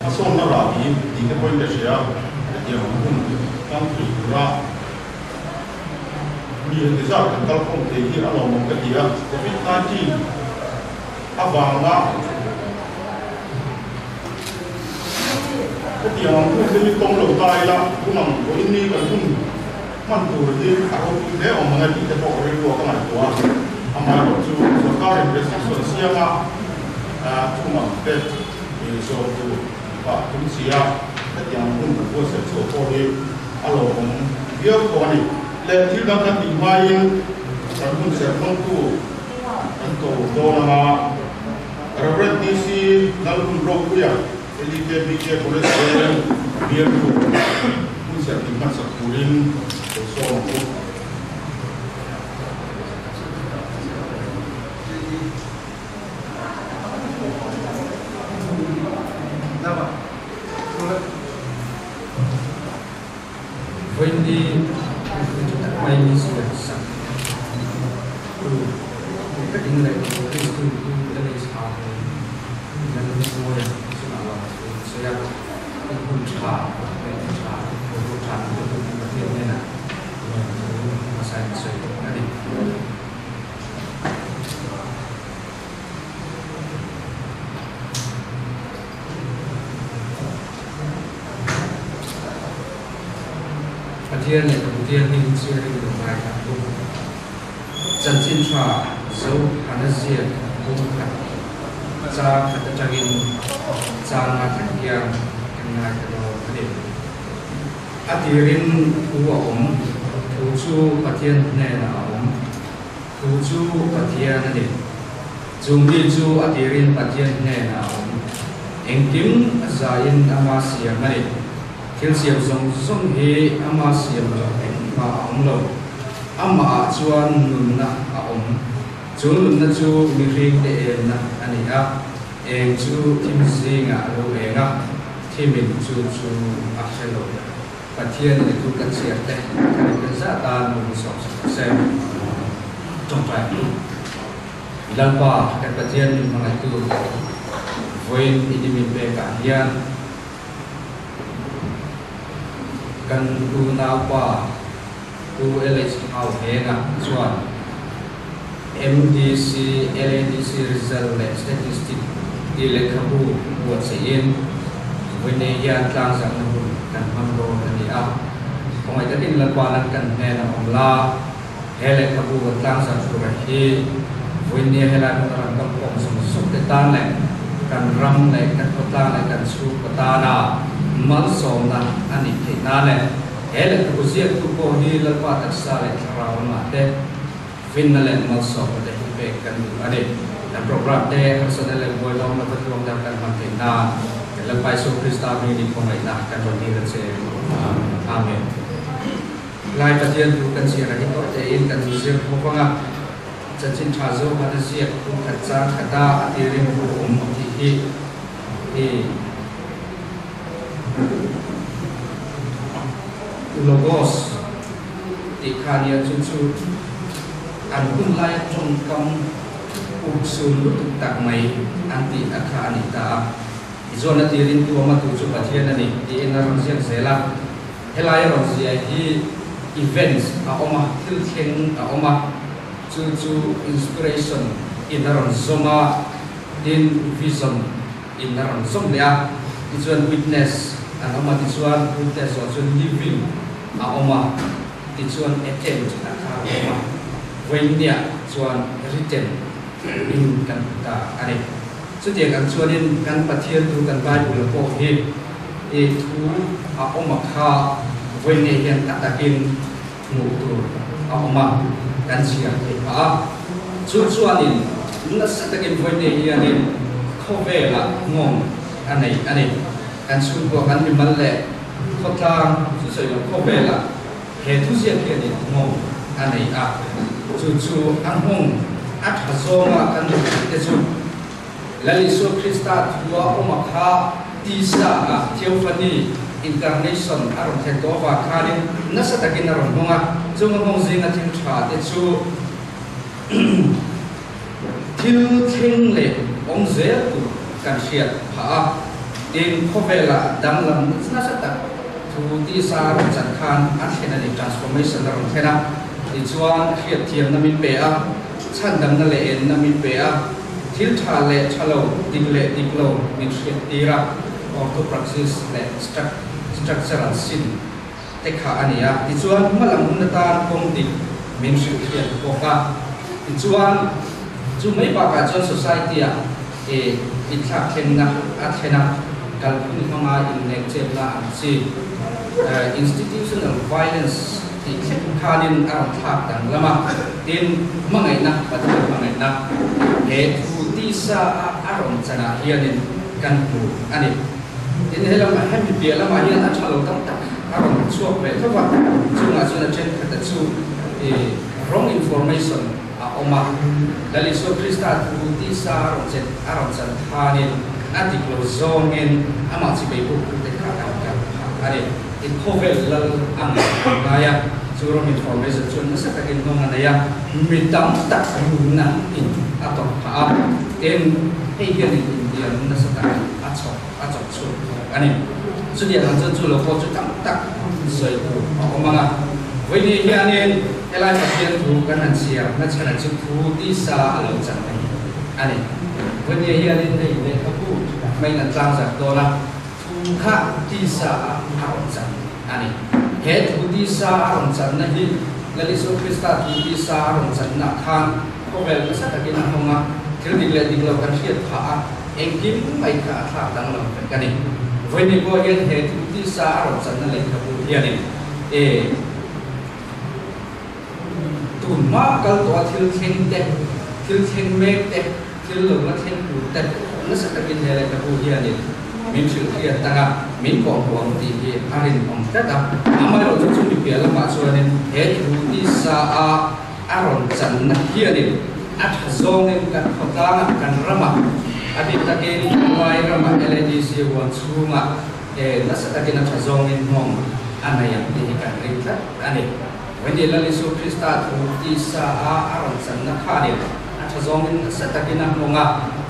Hmasawnna rahbi tih te pawhin ka hria, hetiang ang hun hmang thei tura mi heti zat kan kal khawm thei hi a lawmawm ka ti a. Covid 19 avanga hetiang ang hun te hi tawng lo ta ila, tun ang vawiin ni kan hun hman tur hi a ropui hle awm ang e tih te pawh rilru a ka ngaihtuah a. Amaherawhchu sorkarin restriction siama chung ang te. Zawh tur pah tum si a, hetiang hun kan buatsaih chhuah pawh hi a lawmawm viau tawh a ni. Leh thil dang kan tih hmain kan hun serh hmangtu kan ko dawn ang a, Rev. DC Lalhun Ropuia, LEKBK College veng bialtu hun serh tih hmansak turin ko sawm ang u. Vawiinni tha tak mai min siam sak tu takin leh Kristu tu LHA hi Lal Hmawia chungah lawm thu an sawi a, in hun tha leh ni tha, boruak tha min pe tu Pathian hnenah lawm thu hmasa in sawi a ni. Pathian leh Pathian hming chiarin lo ngaithla ang u. Chanchin tha zo hana ziak bung khat chang khat atangin chang nga thleng hian kan ngaithla dawn a ni. A tirin thu a awm, thu chu Pathian hnenah a awm. Thu chu Pathian a ni. Chu mi chu a tirin Pathian hnenah a awm. Engkim a zaiin ama siam a ni. Thil siam zawng zawng hi ama siam loh engmah a awm lo. Amahah chuan nunna a awm. Chu nunna chu mihringte enna a ni a, eng chu thim zingah a lo eng a, thimin chu chu a hre lo. Pathian in thu kan chhiar te kan in pen zat a nun sawm sak rawh se. Tawngtai Lalpa kan Pathian min hmangaihtu vawiin i ni min pek ah hian kan unaupa Pu LH Hau Henga chuan MDC LADC result leh statistic tih lehkhabu buatsaih in vawiin hian tlangzarhna hun kan hmang dawn a ni a. Khawngaih takin Lalpanan kan hnena awm la, he lehkhabu kan tlangzarh tura hi vawiin helai hmuna ram kan pawm zawng zawng te tan leh kan ram leh kan khawtlang leh kan chhungkaw tana malsawmna a nih theih nan leh he lehkhabu ziaktu pawh hi Lalpa taksa leh thlarau lamah te Finna leh malsawmna te hi pek kan duh a ni. Kan program te harsatna leh buailawm lova tluang dang kan hman theih nan kan Lalpa Isua Krista hmingin khawngaihna kan rawn dil a che. Amen. Lai Pathian thu kan chhiar a hi tawh tein kan zir bawk ang a, chanchin tha Johan a ziak thu khat chang khata a tirin thu awm tih hi i Logos tih kha nia chu chu an hun laia tawngkam uksun lutuk tak mai an tih a kha a ni ta a. Tichuan a tirin tu awma tu chu Pathian a ni tiin a rawn ziak zel a. Helai a rawn ziah hi events a awm a, thil thleng a awm a, chu chu inspiration in a rawn zawm a, tin vision in a rawn zawm leh a, tichuan witness an awm a, tichuan witness zawh chuan living a awm a, tichuan attempt a kha a awm a, vawiinniah chuan written in kan hmu ta a ni. Chutiang ang chuanin kan Pathian thu kan Bible pawh hi i thu a awm a kha vawiinniah hian a takin hmuh tur a awm a, kan chhiar theih phah a. Chu chuanin nasa takin vawiinniah hianin khawvelah nghawng a nei a ni. Kan chhungkua kan mimal leh khawtlang chu sawi loh khawvelah he thuziak hianin nghawng a nei a. Chu chu a nghawng a tha zawnga kan duh theih te chu Lal Isua Krista thua awm a kha tisa ah theophany, incarnation, a rawn thlen tawh avang khanin nasa takin a rawn hmang a, chung a hmang zinga thil tha te chu thil thleng leh awm zel tur kan hriat phah a. Tin, khawvela danglam nasa tak thu tisa rawn chan khan a thlen a ni, transformation a rawn thlen a. Tichuan, hriatthiamna min pe a, chhandamna leh enna min pe a, thil tha leh tha lo, dik leh dik lo min hriattir a, orthopraxis leh structural sin te kha a ni a. Tichuan, hmalam hun atan kawng dik min hrilhhriat bawk a. Tichuan, chu mai bakah chuan society-ah inthlak thlenna a thlen a, kalphung hmanga innek chetna ang chi institutional violence tih thleng khanin a rawn thlak danglam a. Tin, hmangaihna, Pathian hmangaihna he thu tisa a a rawn chanah hianin kan hmu a ni. Tin, helamah hemi piah lamah hian a tha lo tam tak a rawn chhuak ve tho va, chungah chuan a thenkhat a chu wrong information a awm a. Lal Isua Krista thu tisa a rawn chet a rawn chan khanin a dik lo zawngin amah chipei buk te kha kan kal phah a ni. Tin, khawvel lal a ngaih a ngai a, chu wrong information chuan nasa takin nghawng a nei a, mi tam tak runna in a tawrh phah a. Tin, hei hianin intiam nasa takin a chhawk a chawp chhuak bawk a ni. Chutiang ang chuan chu lo pawh chu tam tak sawi tur a awm ang a. Vawiin hianin helai Pathian thu kan han chhiar na chhan chu thu tisa a lo chan a ni a ni. Vawiin hianin hei lehkhabu hmain an tlangzarh dawn a, thu kha tisa ah a rawn chan a ni. He thu tisa a rawn channa hi Lal Isua Krista thu tisa a rawn channa khan khawvel nasa takin a hawng a, thil dik leh dik lo kan hriat phah a, engkim mai kha a thlak danglam vek a ni. Vawiin pawh hian he thu tisa a rawn channa lehkhabu hianin e tun hma kal tawha thil thleng te, thil thleng mek te, thil lo la thleng tur te nasa takin he lehkhabu hianin min hrilh hriat tang a, min kawhhmuh ang tih hi a rinawm tlat a. Amaherawhchu chu mi piah lamah chuanin he thu tisa a A rawn channa hianin a tha zawngin kan khawtlangah, kan ramah, a bik takin Mumbai ramah LADC huan chhungah he nasa takin a tha zawngin nghawng a nei ang tih hi kan ring tlat a ni. Vawiin Lal Isu Krista thu tisa a a rawn channa khanin a tha zawngin nasa takin a nghawng a,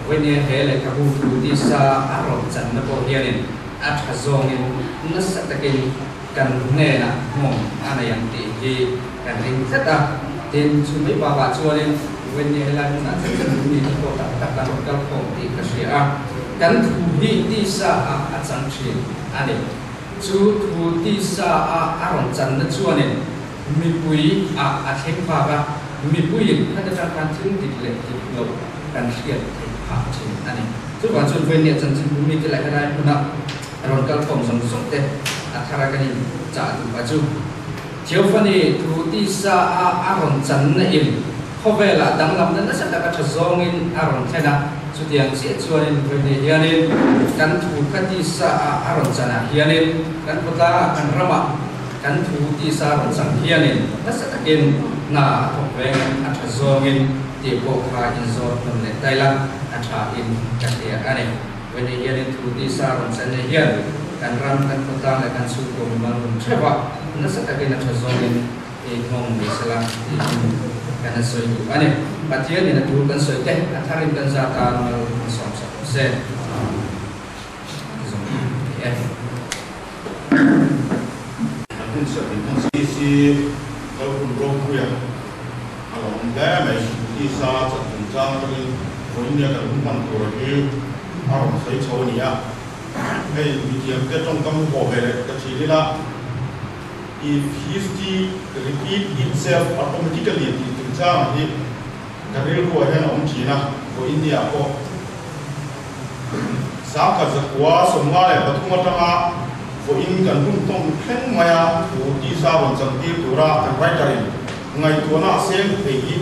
vawiin he lehkhabu thu tisa a rawn channa pawh hianin a tha zawngin nasa takin kan hnenah nghawng a nei ang tih hi kan ring tlat a. Tin, chu mai bakah chuanin Wendy helai hmunah chan chan mi te pawh tak tak an rawn kal khawm tih ka hria a. Kan thu hi tisa ah a chang thin a ni. Chu thu tisa ah a rawn channa chuanin mipui ah a thleng phak a, mipuiin khat atang khan thil dik leh dik loh kan hriat theih phah thin a ni. Chuvang chuan Wendy a chanchinbu mite leh helai hmunah Rawn kal khawm zawng zawng te a thar a kan in chah duh a chu. Theophany thu tisa a a rawn chan na in khawvel ah danglam na nasa tak a tha zawng in a rawn thlen a, chutiang chiah chuan in vawiin hian in kan thu kha tisa a a rawn chan ah hian in kan khawtlang ah kan ram ah kan thu tisa a rawn chan hian in nasa tak in hna a thawk veng in a tha zawng in tih pawh kha in zawt hmun leh taila a tha in ka hria a ni. Vawni hianin thu tisa rawn chan nei hian kan ram, kan khawtlang leh kan chhungkaw mimal hun theuh a, nasa takin a tha zawngin ei nghawng mai sela tiin kan a sawi duh a ni. Pathianin a tur kan sawi te a tharin kan zat a mal min sawm sak rawh se. Ti zawng a ni e. Kan hun serh in hman si si kal hun ropuia a lo awm hle mai. Tisa chan chungchang atangin vawiin kan hun hman tur hi a rawn sawi chho a ni a. Hei mithiamte tawngkam haw ve leh ka thin ila, If history repeat itself automatically tih chungchang hi ka rilruah hian a awm thin a, vawiin niah pawh 1953 atanga vawiin kan hun tawng thleng maia thu tisa rawn chantir tura kan writer-in ngaihtuahna a seng thei hi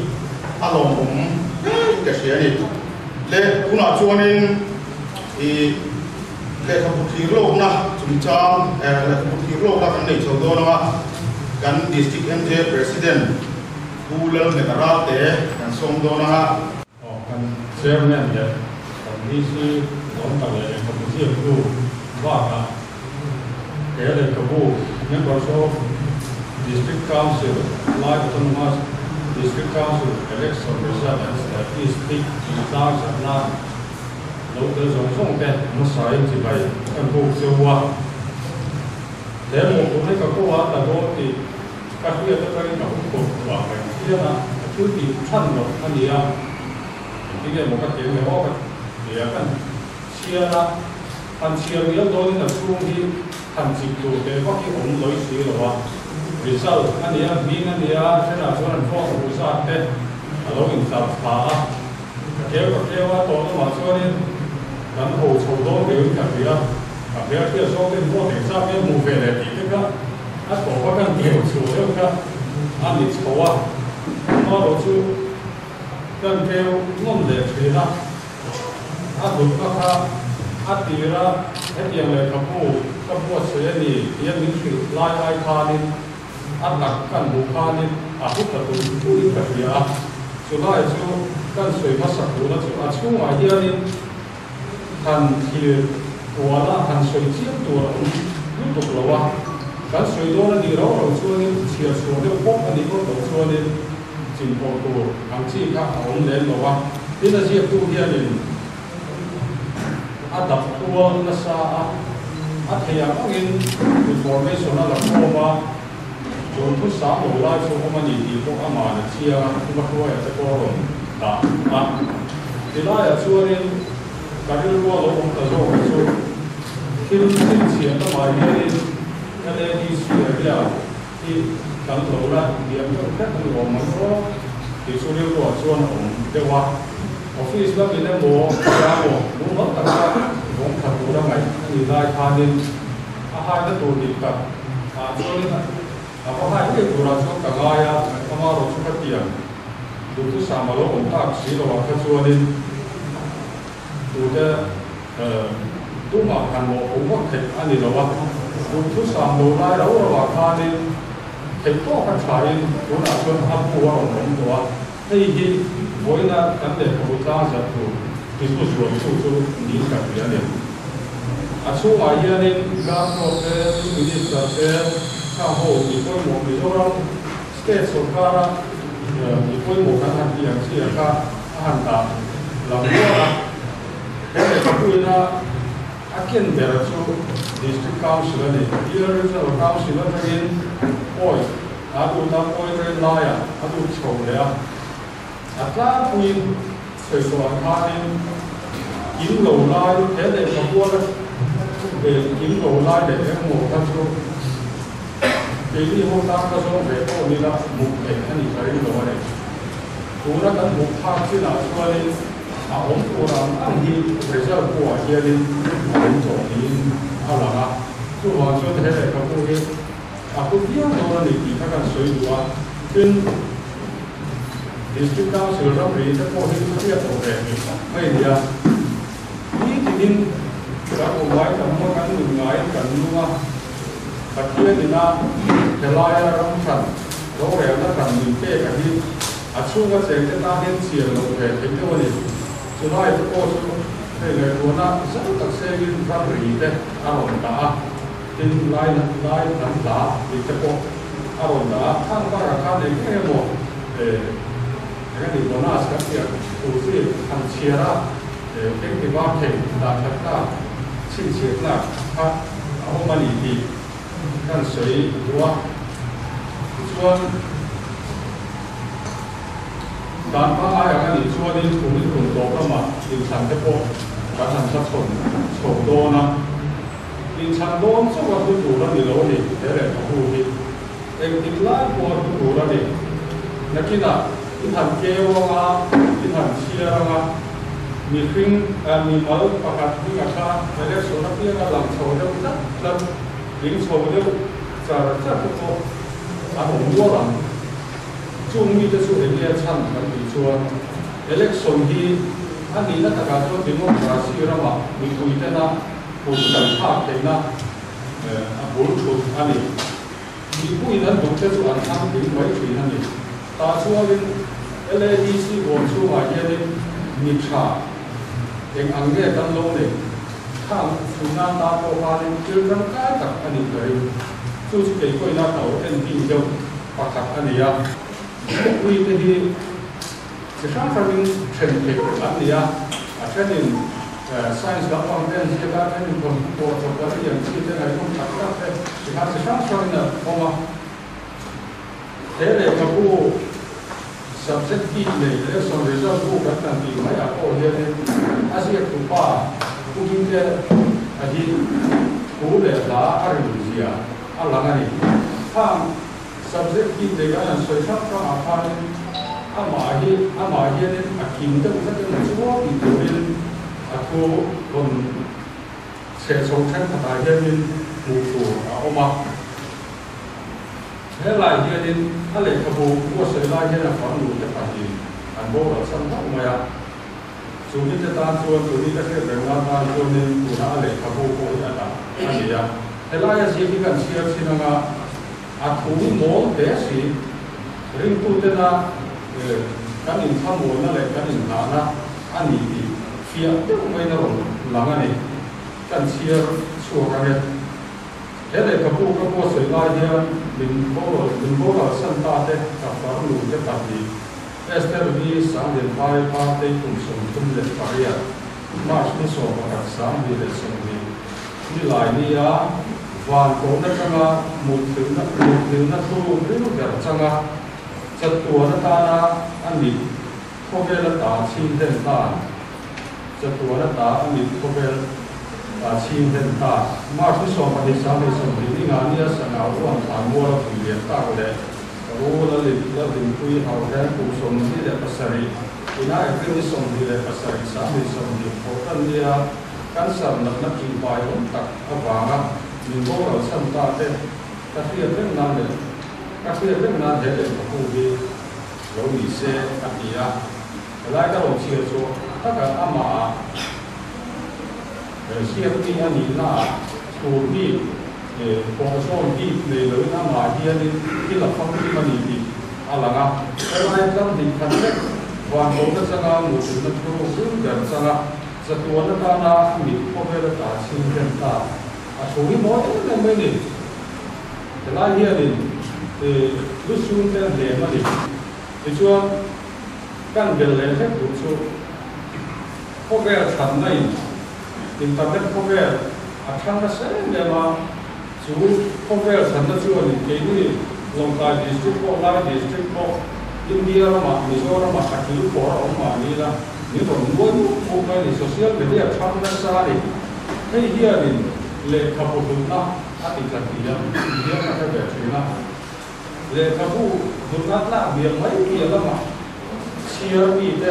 a lawmawm hlein ka hria a ni. Le tunah chuanin i lehkhabu thlir lawkna chungchang lehkhabu thlir lawkna kan nei chho dawn ang a, kan District MJ President Pu Lalhmeta Ralte kan sawm dawn ang a. Aw kan Chairman leh kan DC dawn tak leh lehkhabu ziaktu bakah he lehkhabu Members of District Council Lai Autonomous District Council Election Result and Statistic tih tlangzarhna Lo tel zawng zawng te hmasain chibai kan buk cheu a. He mawhphurh hi ka ko a tla dawn tih ka hriat atangin ka hum khawp vang reng hian a ka thil tih chhan loh a ni a. Engtin nge maw ka tih ang aw ka ti a, kan chhiar a, han chhiar mial dawnin a chhung hi han chik tur teh vak hi awm lawi si lo a. Result a ni a, hming a ni a, thenah chuan an vote hmuh zat te a lo intlar thla a. Ka keu ka keu a, tawh lamah chuanin kan ho chho dawn riauin ka hria. Ka hmel hriat zawk ten vote engzat nge hmuh ve leh tih te kha a tawp a kan keu chhuah deuh kha a ni chho a. Amaherawh chu kan keu ngawm leh thin a, a hlutna kha a tir a, hetiang lehkhabu ka buatsaih a ni tia min hrilh lai ai khanin a tak kan hmuh khanin a hlu ta tur turin ka hria a, chulai chu kan sawi hmasak duhna chu a chhungah hianin han thlir kuala han sawi chiam tur a awm lutuk lo a, kan sawi dawn a nih rau rau chuanin chhiar chhuah deuh pawp a nih ngawt loh chuanin chinpawh tur ang chi kha a awm lem lo a, tin a ziaktu hianin a dap kual nasa a, a theih ang angin information a la khawm a, chuan thu sang lo lai chu awm a ni tih pawh ama'n a chiang a, thuma hruaia te pawh a rawn dah a. Tilaiah chuanin ka rilru a lo awm ta zawk chu thil chhinchhiah lamah hianin LADC area hi kan lo la diam deuh hlek a ni awm ang aw tih chu rilruah chuan a awm deuh a. Office lamin emaw tia maw mumal taka vawng tha tura ngaih a nih lai khanin a haina tur dik tak ah chuanin a va hai ngei turah chuan ka ngai a, amaherawh chu ka tiang duhthusam a lo awm tak si lo ah kha chuanin tute tumah han mawhphu vak theih a ni lo a, duhthusam lo lai rau rau ah khanin theih tawka thain tunah chuan a bu a rawn awm tawh a. Hei hi vawiina kan lehkhabu tlang zat tur tihlu zualtu chu niin ka hria a ni. A chhungah hianin Governor te, Chief Minister te, khang ho mi pawimawh Mizoram State sawrkara mi pawimawh kan han tih ang chi ah kha a han dah lam nual a. He lehkhabu ina a ken ber chu District Council a ni. Bial Regional Council atangin pawi A lut a, pawi rel laiah a lut chho leh a. A tlangpuiin sawi tawh ang khanin kim lo lai, he lehkhabuala ve kim lo lai leh engmaw kha chu keini ho tan ka zawng ve pawh ni la hmuh theih a nih ka ring lo a ni. Tuna kan hmuh phak chinah chuanin a awm tur ang ang hi result pawhah hianin a awm tawh niin a lang a. Chuvang chuan he lehkhabu hi A hlu viau dawn a ni tih kha kan sawi duh a, tin District Council ramri te pawh hi a hriat tawh ve mai a ni a. Ni tinin kan awm ngai kan awm a, kan nun ngaiin kan nung a, Pathian ina helaia ram hran rorelna hran min pek a hi a chhunga chengte tan hian chian loh ve theih deuh a ni. Chulai te pawh chu hei ngaihtuahna zau tak sengin ramri te a rawn dah a. Tin, lai lai hnam hla tih te pawh a rawn dah a, khang karah khan eng eng emaw eng a nih bonus kan tih ang thu chi han chhiar a, eng ti var thei dah that tlak, chhinchhiah tlak kha a awm a ni tih kan sawi duh a. Tichuan, dan pangngai ang a nih chuanin kum in kum tawp lamah inthlan te pawh kan han hmachhawn chho dawn a. Inchhan dawn chauh a hlu tur a ni lo a ni, he lehkhabu hi engtik lai pawh a hlu tur a ni. Nakinah i han keu ang a, i han chhiar ang a, mihring, mimal pakhat hminga kha election apianga lang chho deuh tlat tlat, tling chho deuh char char te pawh an awm nual ang. Chung mite chu eng nge a chhan kan tih chuan election hi a nihna takah chuan democracy ramah mipui tena Kut kan thlak theihna a bul thut a ni. Mipuiin an duhte chu an thlang tling mai thin a ni. Tah chuanin LADC bawm chhungah hianin mi tha eng ang nge kan lo neih? Khang chhunna tan pawh khanin thil tangkai tak a nih ka ring. Chu chu kei pawhin a ka lo en bik deuh pakhat a ni a. Mipuite hi chi hrang hrangin then theih an ni a, a thenin. Science lampang te an ziak a, thenin thawmhnaw pawh chawp a ri ang chi te ngaihnawm tak tak te tikhan chi hrang hrangin a awm a. He lehkhabu subject bik nei lesson result book an kan tih mai ah pawh hianin a ziaktupa Pu Hmingte a hi thu leh hla a rin zia a lang a ni. Khang subject bik nei kan han sawi hrang hrang ah khanin amah hi amah hianin a kim deuh vek emaw chu tih turin a thu rawn chheh chho thenkhatah hianin hmuh tur a awm a. Helai hianin a lehkhabu buatsaih lai hian a farnu te pahnih an boral chhan hlauh mai a. Chu mite tan chuan chu mite hriat reng atan chuanin tuna a lehkhabu pawh hi a dah a ni a. Helaia ziak hi kan chhiar chin anga a thu mawl hle si. Ringtutena kan inthlamualna leh kan inhnahna a ni tih fiah deuh maiin a rawn lang a ni. Kan chhiar chhuak ang e. He lehkhabu ka buatsaih lai hian min boral min boral san ta te ka farnu te pahnih Esther hi Sanglianpai Partei kum 38 March ni 11 2020 ni lai nia van kohna changa mutthilhna mutthilhna thuruk ril ber changa chatuan atana a mit khawvel ata chhing hlen tan Chatuan ata a mit khawvel a chhing hlen ta. March ni 12 2020 ni nga nia Sangau uan thlan mual a vui lian tak leh Ru la lit la dinpui hau hian kum 27 ina April ni 27 2020 thawh tan nia cancer natna ṭihbai awm tak avanga min boral chhan ta te ka hriat reng nan leh ka hriat reng nan he lehkhabu hi lo ni se a ti a. Helai ka rawn chhiar chu taka amah ziak mi a nihna ah tur bik pawh zawn bik nei loin amah hianin thil a famkim a ni tih a lang a. Helai tlam hnih khat vek van kohna changa muthilhna thuruk zir ber changa chatuan atana a mit khawvel a tah chhing rem ta a thu hi mawi em em mai ni. Helai hianin lusun te a hnem a ni. Tichuan. Kan bel leh hlek duh chu khawvel thlanna in internet khawvel a thlang nasa em em a, chu khawvel thlanna chuan in keini Lawngtlai District pawh Lai District pawh India ramah Mizoramah a kil khawr a awm mahni la min rawn nuai mup mup mai ni social media thlang nasa a ni. Hei hianin lehkhabu hlutna a ti tla thiam hian ka hre ve thin a. Lehkhabu hlutna tlak bial mai piah lamah chhiar mite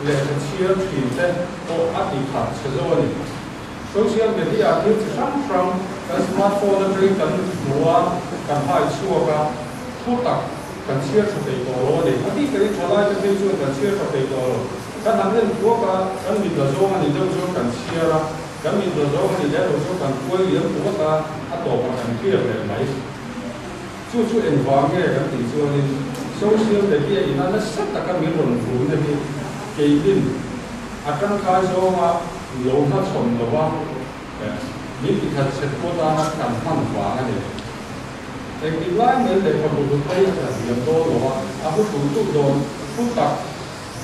lehkha chhiar thinte pawh a ti khat chhe zo a ni. Social media thil chi hrang hrang kan smartphone atangin kan hmu a, kan hai chhuak a, thu tak kan chhiar tha thei tawh lo a ni. A bik takin thalaite phei chuan kan chhiar tha thei tawh lo. Kan han en thuak a, kan mit la zawng a ni deuh chuan kan chhiar a, kan mit la zawng a ni leh lo chuan kan kuai liam puat a, a tawpah kan clear leh mai. Chu chu engvang nge kan tih chuanin social media ina nasa taka min rawn vurna hi keinin a tangkai zawnga lo hmachhawn lova min tikhat chhe tu atana kan hman vang a ni. Engtik lai mai lehkhabu hlut mai a tla hliam dawn lo a, a hlu tul tul dawn. Thu tak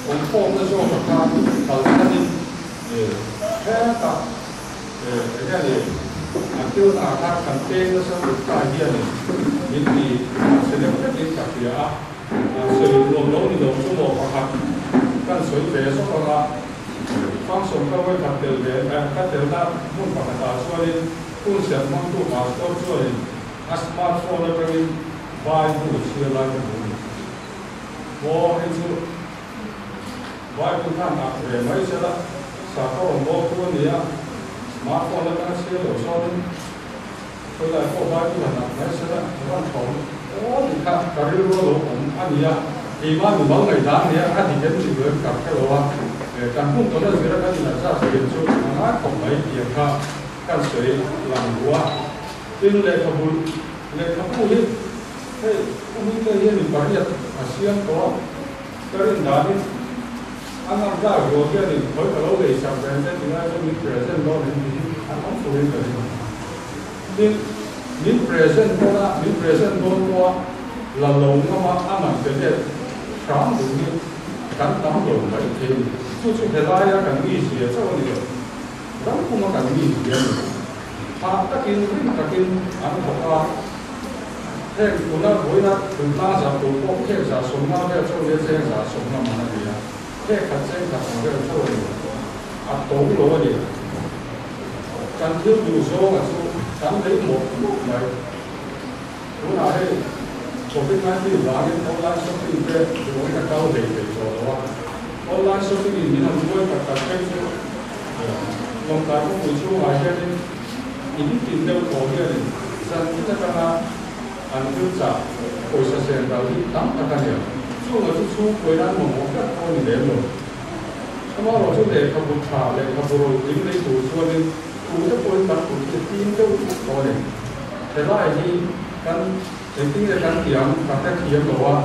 awmkhawmna zawka kha kalsanin hetah Enge ni, a thil hna kha kan peng nasa lut ta hianin min ti chhe deuh hlekin ka hria a, sawi nuam lo ni lo chu maw pakhat kan sawi ve zawk ang a, function ka vawikhat tel ve ka telna hmun pakhatah chuanin hun serh hmangtu pastor chuanin a smartphone atangin Bible chhiar lai ka hmu a ni. Maw hei chu. Bible khan ak ve mai sela, sakhaw rawn bawk tu a ni a, smartphone atanga chhiar lo sawnin khawilai pawh Bible han ak mai sela, a van thawn aw tih kha ka rilru a lo awm a ni a, keimah mi mal ngaihdan nia a dik em tih lo em ka hre lo a, kan hun tawna zira kan inadjust thiam chu a ngai khawp mai tih ang kha kan sawi lang duh a. Tin, lehkhabu lehkhabu hi hei pu Hmingte hian in pariat a siam tawh a. Ka rin danin a ngam tlak rual hianin khawi ka lo lei sak ve ang che ti ngai chuan min present dawn em tih hi an awm furin ka ring a. Tin, min present dawn a, min present dawn pawha la lo ngama a man pe let hram duh hi kan tam lo mai thei a ni. Chu chu helaia kan mi zia chauh a ni lo. Ram puma kan mi hi a ni. Hah takin, rim takin an thawk a. Heng tuna vawiina thingtlang zah tur pawh khek zah sawmna vel chaw leh cheng zah sawmna man a ni a. Khek khat cheng khat ang vel chaw a ni. A to lo a ni. Kan thil duh zawnga chu kan lei mawp mawp mai. Tunah hei Covid 19 vangin online shopping te duhawmin a kal hlei thei tawh lo a, online shopping in min han buai tak tak phei chu Lawngtlai khawpui chhungah hianin in tin deuh thaw hianin zan tin atanga an thil chah pawisa sen ral hi tam tak a nia. Chunga chu chhungkuai nan mamawh vek pawh a ni lem lo. Amaherawhchu lehkhabu tha, lehkhabu rotling lei tur chuanin Tute pawhin kan kut hi tim deuh tuk tawh a ni. Helai hi kan engtin nge kan tih ang ka hre thiam lo a,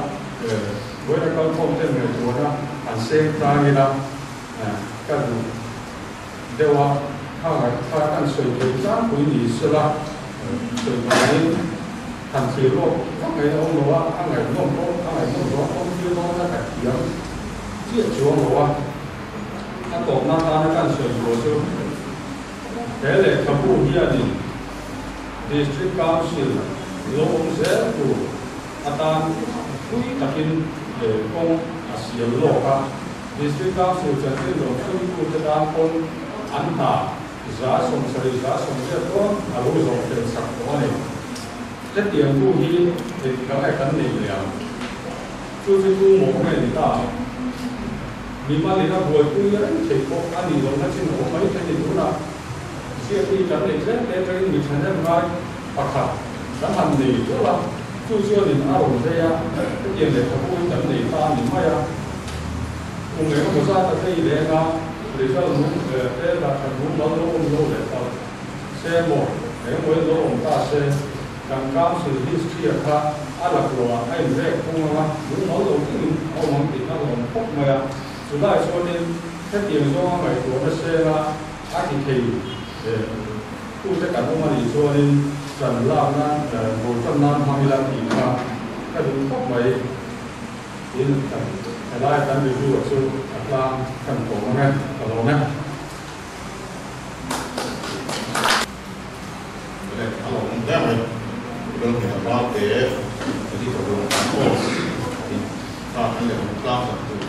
vawiina kalkhawm ten ngaihtuahna an seng tlang ila ka duh deuh a, kha ngaihthla kan sawi thei tlangpui ni sela sawi vangin han thlir lawk vak ngaihna awm lo a, a ngaihnawm pawh a ngaihnawm zawng pawh thil dawn a ka thiam chiah chuang lo a. A tawpna atana kan sawi tur chu he lehkhabu hianin District Council lo awm zel tur atan thui takin kawng a siam lawk a. District Council chanchin rawn hruaitute tan pawn an hna 70% 80% dawn a lo zawh fel sak tawh a ni. Hetiang bu hi engtikah nge kan nei leh ang? Chu chu tu mawh nge ni ta? Mimal in a buaipui reng theih pawh a nih lohna chin a awm mai thei ni. Tunah ziakmi kan neih tlem te atangin mi thahnem ngai pakhat kan han nei ṭeuh a, chu chuanin a rawn vei a, hetiang lehkhabu hi kan nei ta a ni mai a. Kum engemaw zat a tlei leng a, result mum te dah that mumal lo awm lo leh palh se maw, engemaw in lo awm ta se. Kan Council history a kha a laklawh ah a inrek phung ang a, lungmal lo deuhin a awm ang tih a hlawm khawp mai a. Chulai chuanin hetiang zawnga ngaihtuahna sela a ti thei tute kan awm a nih chuanin ṭan lak nan, bul ṭan nan hmang ila tih kha ka duh khawp mai. Tin, helai kan review a chu a tlang kan kawm ang e, ka lawm e. Le a lo awm hle mai. Lalhmel Valte editor rawng kan aw tih kha kan leh awm tlang tak tur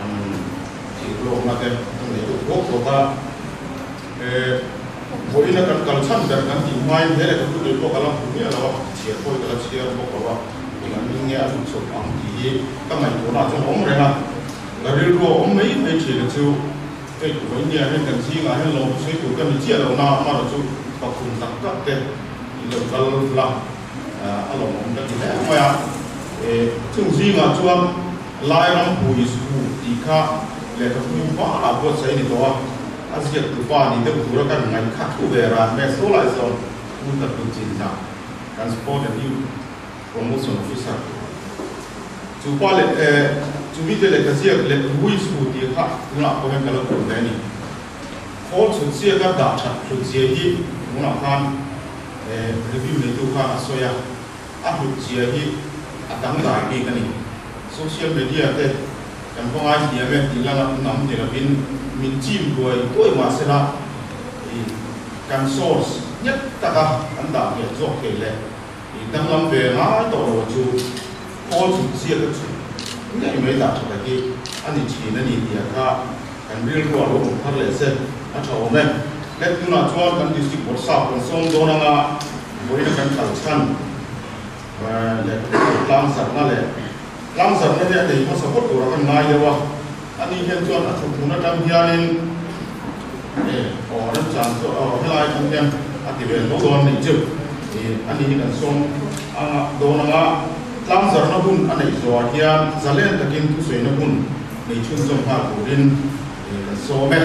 an thih hlawkna te kan nei deuh thuak thuak a. Vawiina kan kal chhan ber kan tih hmain he lehkhabu tui pawh ka la hmu miah lo a, chhiar pawh hi ka la chhiar bawk lo a, eng an hming nge a hlut chawp ang tih hi ka ngaihtuahna ah chuan a awm reng a, ka rilru a awm mai mai thin a chu. Hei vawinia hian kan zingah hian lawm sawi tur ka ni chiah lo na, amaherawh chu pakhum tak tak te in lo kal la a lawmawm ka ti hle mai a. Chung zingah chuan Lairam Pu Isku tih kha lehkhabu hmanah buatsaih a ni tawh a, a ziaktu pa ni deuh tura kan ngaih kha thu ve ran mai a, saw lai sawn Pu Tatu Chinzah kan Sport and Youth Promotion Officer chu pa leh chu mite lehkha ziak leh Ruiz hu tih kha tunah pawh hian ka lo hmu ve a ni. Khawl chhut ziaka dah that hlut zia hi tunah khan review neitu khan a sawi a, a hlut zia hi a dangdai bik a ni. Social media te kan va ngai hniam e tih langa nam ni lovin min chim duai duai mahsela kan source nghet taka kan dah ngheh zawk thei leh I danglam ve ngai tawh lo chu khawl chhut ziak a chhut ngei mai dah tha tak hi a ni thin a ni tih a kha kan rilru a lo awm thar leh se a tha awm e. Let tunah chuan kan District Bawrhsap kan sawm dawn anga vawiina kan kal chhan leh tlang zarhna leh tlang zarhna hi a nei hmasa phawt turah kan ngai deuh a, ani hian chuan a thut hmun atang hianin aw remchang chu aw helai atang hian a ti ve tho dawn a nih chu. Ani hi kan sawm anga dawn anga tlang zarhna hun a neih zawhah hian zalen takin thusawiina hun nei chhunzawm nghal turin kan sawm e.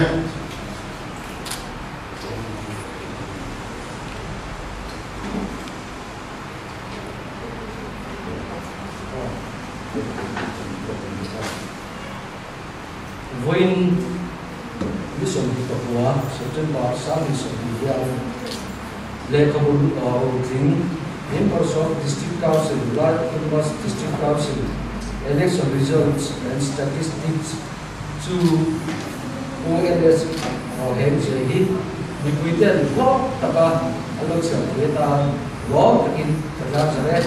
Vawiin ni 24, September, 2020 hian lehkhabu rotling Members of District Council, Lai Autonomous District Council, Election Results and Statistics chu UNS hem che hi mi pui ten lo taka alo chhiar thei atan lawm takin ka tlang zar e.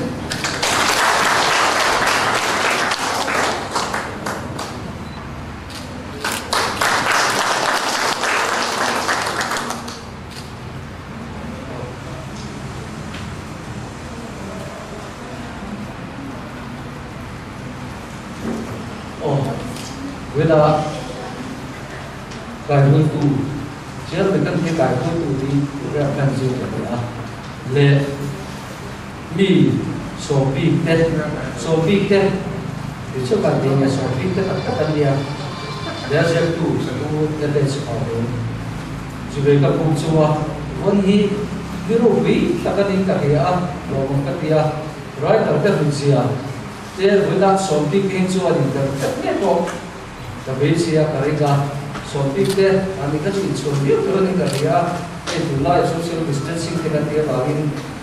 Wela kai hui tu chiar me kan the kai hui tu ti re kan ji te a le mi so bi te so bi te ti chu kan ti so bi te tak tak ania le je tu sa tu te le chi pa de ji be ka pu chuwa von hi ni ro bi tak kan in ka he a lo mong ka tia right tar te hun sia te wela so bi ke chu ani ta ne ko ka be sia ka ri ka so bi te ani ka chi chu bi to ni ka ria e tu lai social distancing te ka tia ba in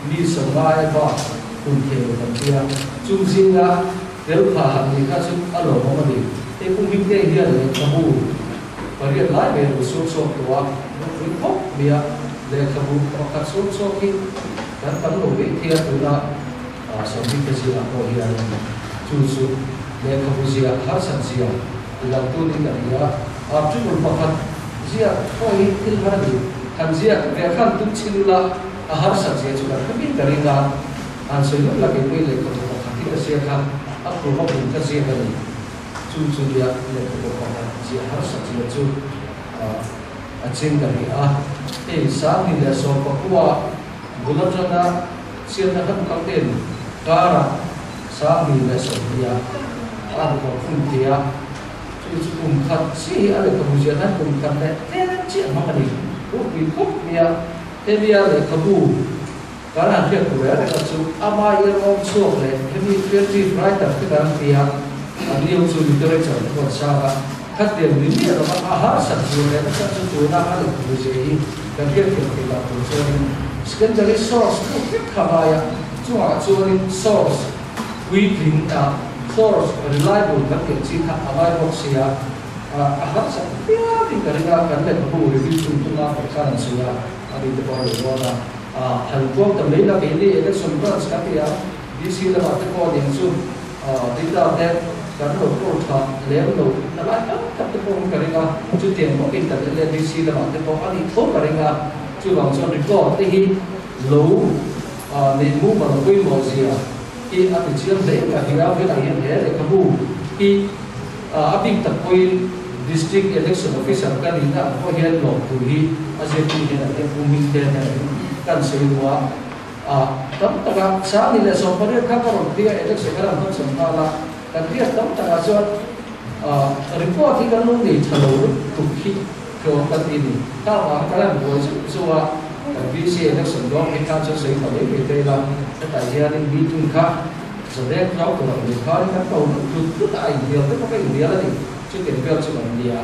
mi so ngai ba kun the kan tia chu jing na del pha han ni ka chu alo mo ma ni e pu mi te hian le ka bu pariat lai be ru so so to wa ru khop mia le ka bu ka so so ki kan tam lo be thia tu na so bi te chi ko hian chu chu le ka bu zia har san zia lang tu ni ka ria article pakhat zia khoi thil har ni kan zia ve khan tum chilula a har san zia chu ka bi karinga an soi lu la ke pui le ka bu pakhat ki sia kha a pro ma bu ka zia ni chu chu dia le ka bu pakhat zia har san zia chu a ching ka ri a e sa ni le so pa bulatana sian na kan kalten kara sa ni le so dia a ko phun tia chu chu kum khat chi a le ka bu zia na kum khat le te chi ma ma ni ku pi khop mia te bia le ka bu kan han hiat tur a chu ama ye rom chuak le hemi creative writer te kan tia a liu chu literature te pawh sa a khat lian ni ni ro a har sat chu le ta chu tu na a le bu je hi kan hiat thiam thei lah tur chuanin secondary source ku vek khamaya chungah chuanin source puitling a source reliable kan tih chi kha a ngai bawk sia a har sat pianin ka ringa kan le ka bu review tum tunga pawh khan an sawi a ani te pawh a lo dawn a han tuam ta mai la ke ni election branch ka tia DC lama te pawh ning chu data te kan lo pawh tha lem lo na lai tam tak te pawh ka ringa chu tiang bawkin kan le DC lama te pawh ani tho ka ringa chu wang chuan record te hi lo nei mu ma lo pui mo zia hi a ti chiang hle ka hiau hian hian he le ka bu hi a bik tak pawhin district election officer ka ni na pawh hian lo tu hi a zia tu hian a te puming te kan sei lua a tam taka sa ni le so pariat kha ka ron tia election ka ram chon ta la kan ria tam taka chuan report hi kan lo nei thalo tuk hi tho kan ti ni ta wa ka lam bo chu chuwa kan VC election dong hi kha chu sei ta le pe te la ta hian in meeting kha zodek rau tur ni kha kan ko tu tu ta ai dia te ka dia la ni chu ten bel chu kan dia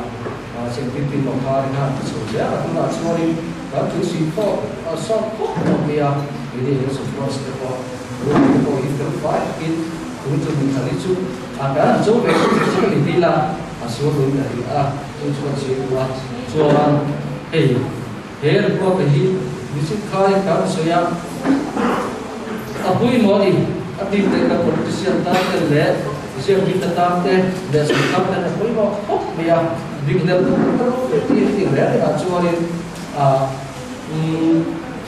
a chen tin tin mo kha ni kha chu ja tu na chuanin kan tu si pho a sa pho mo dia ni ni so cross te pho ru te pho in ter fa in tu chu ni khali chu a kan chu ve chu ni ti la a su lu ni a chu chu chi wa chuan hei her ko te hi ni chi khai kan soya a pui mo ni a ti te ka politician ta te le siam bi ta ta te le su kam te pui mo khop mia dik le tu ta ro te ti ti le a chuanin a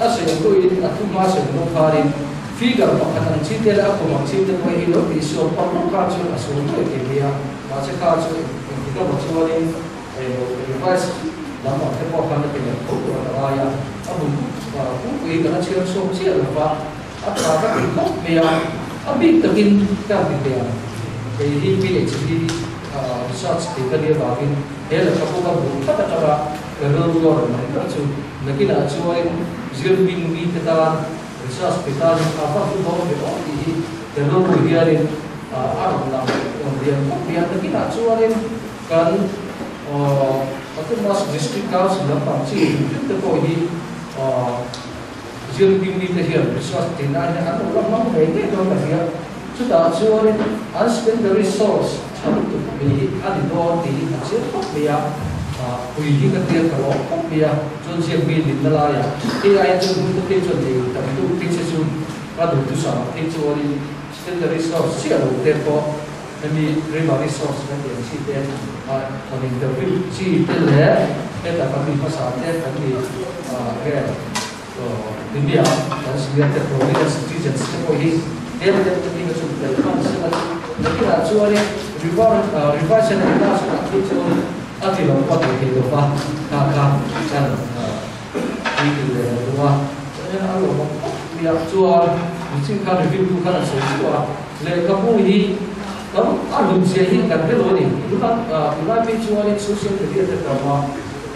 a se tu in a tu ma se no pharin figure pakhat an chi te la ko ma chi te ko hi lo ti so pa no ka chu a su tu te mia ma che ka chu in ti ka ma chuanin e revise lam ma te po khan te le ko ko ra ya a bu ku ui ka na chiam so chi la pa a ta ka ti khop mia a bik takin ka ti te ke hi pi le chi research te ka dia ba in he la ka bu ka bu kha ta ka ka ro ro mai ka chu nakina chuain zir bing mi te ta research te ta a pa fu do be o ti hi te ro ro hianin a ro la on dia ko pia nakina chuain kan Autonomous District Council la pang chi te ko hi zir bing mi te hian research te na hian an lo mang ve nge do ka hian chu ta chuain an secondary source tham tu mi ani do ti a che khop mia Pui hi ka tia ka lo khawp mai a, chuan ziak mi nin na lai ah hei aia chuan hun te phei chuan nei tam deuh phei che chu ka duhthusam ah phei chuanin secondary source chiah lo te pawh hemi primary source kan tih ang chi te han interview chi te leh heta kan mi hmasa te kan mi nge India kan senior te prominent citizens te pawh hi tlem deuh te hi ka chhun tel hman sela chu nakinah chuanin revision and last ah phei chuan a ti lo pawh thei thei lo va kha kha kan puitlin leh lo thung a chuan a lawmawm khawp mai a chuan mihring kha review tu khan a sawi chiah a lehkhabu hi tam a hlun zia hi kan hre lo a ni tunlai phei chuanin social media te tam a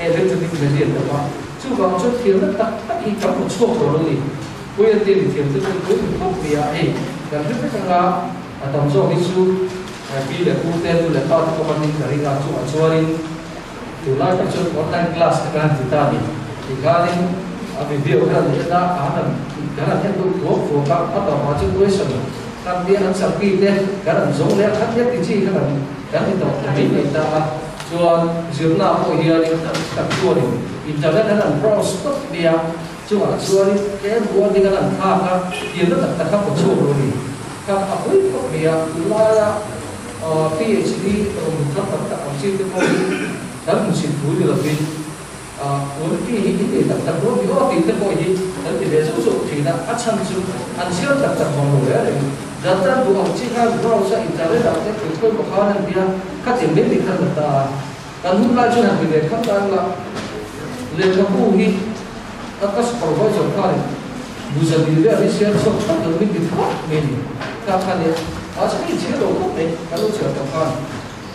electronic media tam a Chuvang chuan thiamna tak tak hi kan hmu chhuak tawh lo ni. Puia te mi thiam te chuan pui hmu khawp mai a, hei kan hre vek anga a tam zawk hi chu pi leh pu te nu leh pa te pawh kan ning ka ring a, chungah chuanin tunlai tak chuan online class te kan han ti ta a ni. Tikhanin a video kha an en a, a han han kan han en deuh thuak thuak a, a tawpah chuan question kan tia an chak mi te kan han zawng leh a, khat nia ti chi kha kan kan ti tawh ta mai mai ta a. Chuan zirna pawh hianin tak chuanin internet an han browse tawp mai a, chungah chuanin tlem buan ding an han thlak a, thiamna tak tak kha pawh chhuak lo a ni. Kha a pui khawp mai a, tunlaia PhD rawn thar tak tak ang chi te pawh hi kan hmusit thu ni lovin quality hi in nei tak tak dawn ni aw tih te pawh hi kan ti ve zauh zauh thin a, a chhan chu an chhiar tak tak vang lo reng reng. Data duh ang chi khan browse a internet ah te thil khawi bawk khan an tia khatin mai mai khan la ta a, kan hun lai chuan han ti ve khat tan la lehkhabu hi ka ka supervisor khanin buzali vel hi siam chhuak thlap lo min ti thlap mai ni kha khan e mahse ka inchhir lo khawp mai kan lo chhiar tawh khan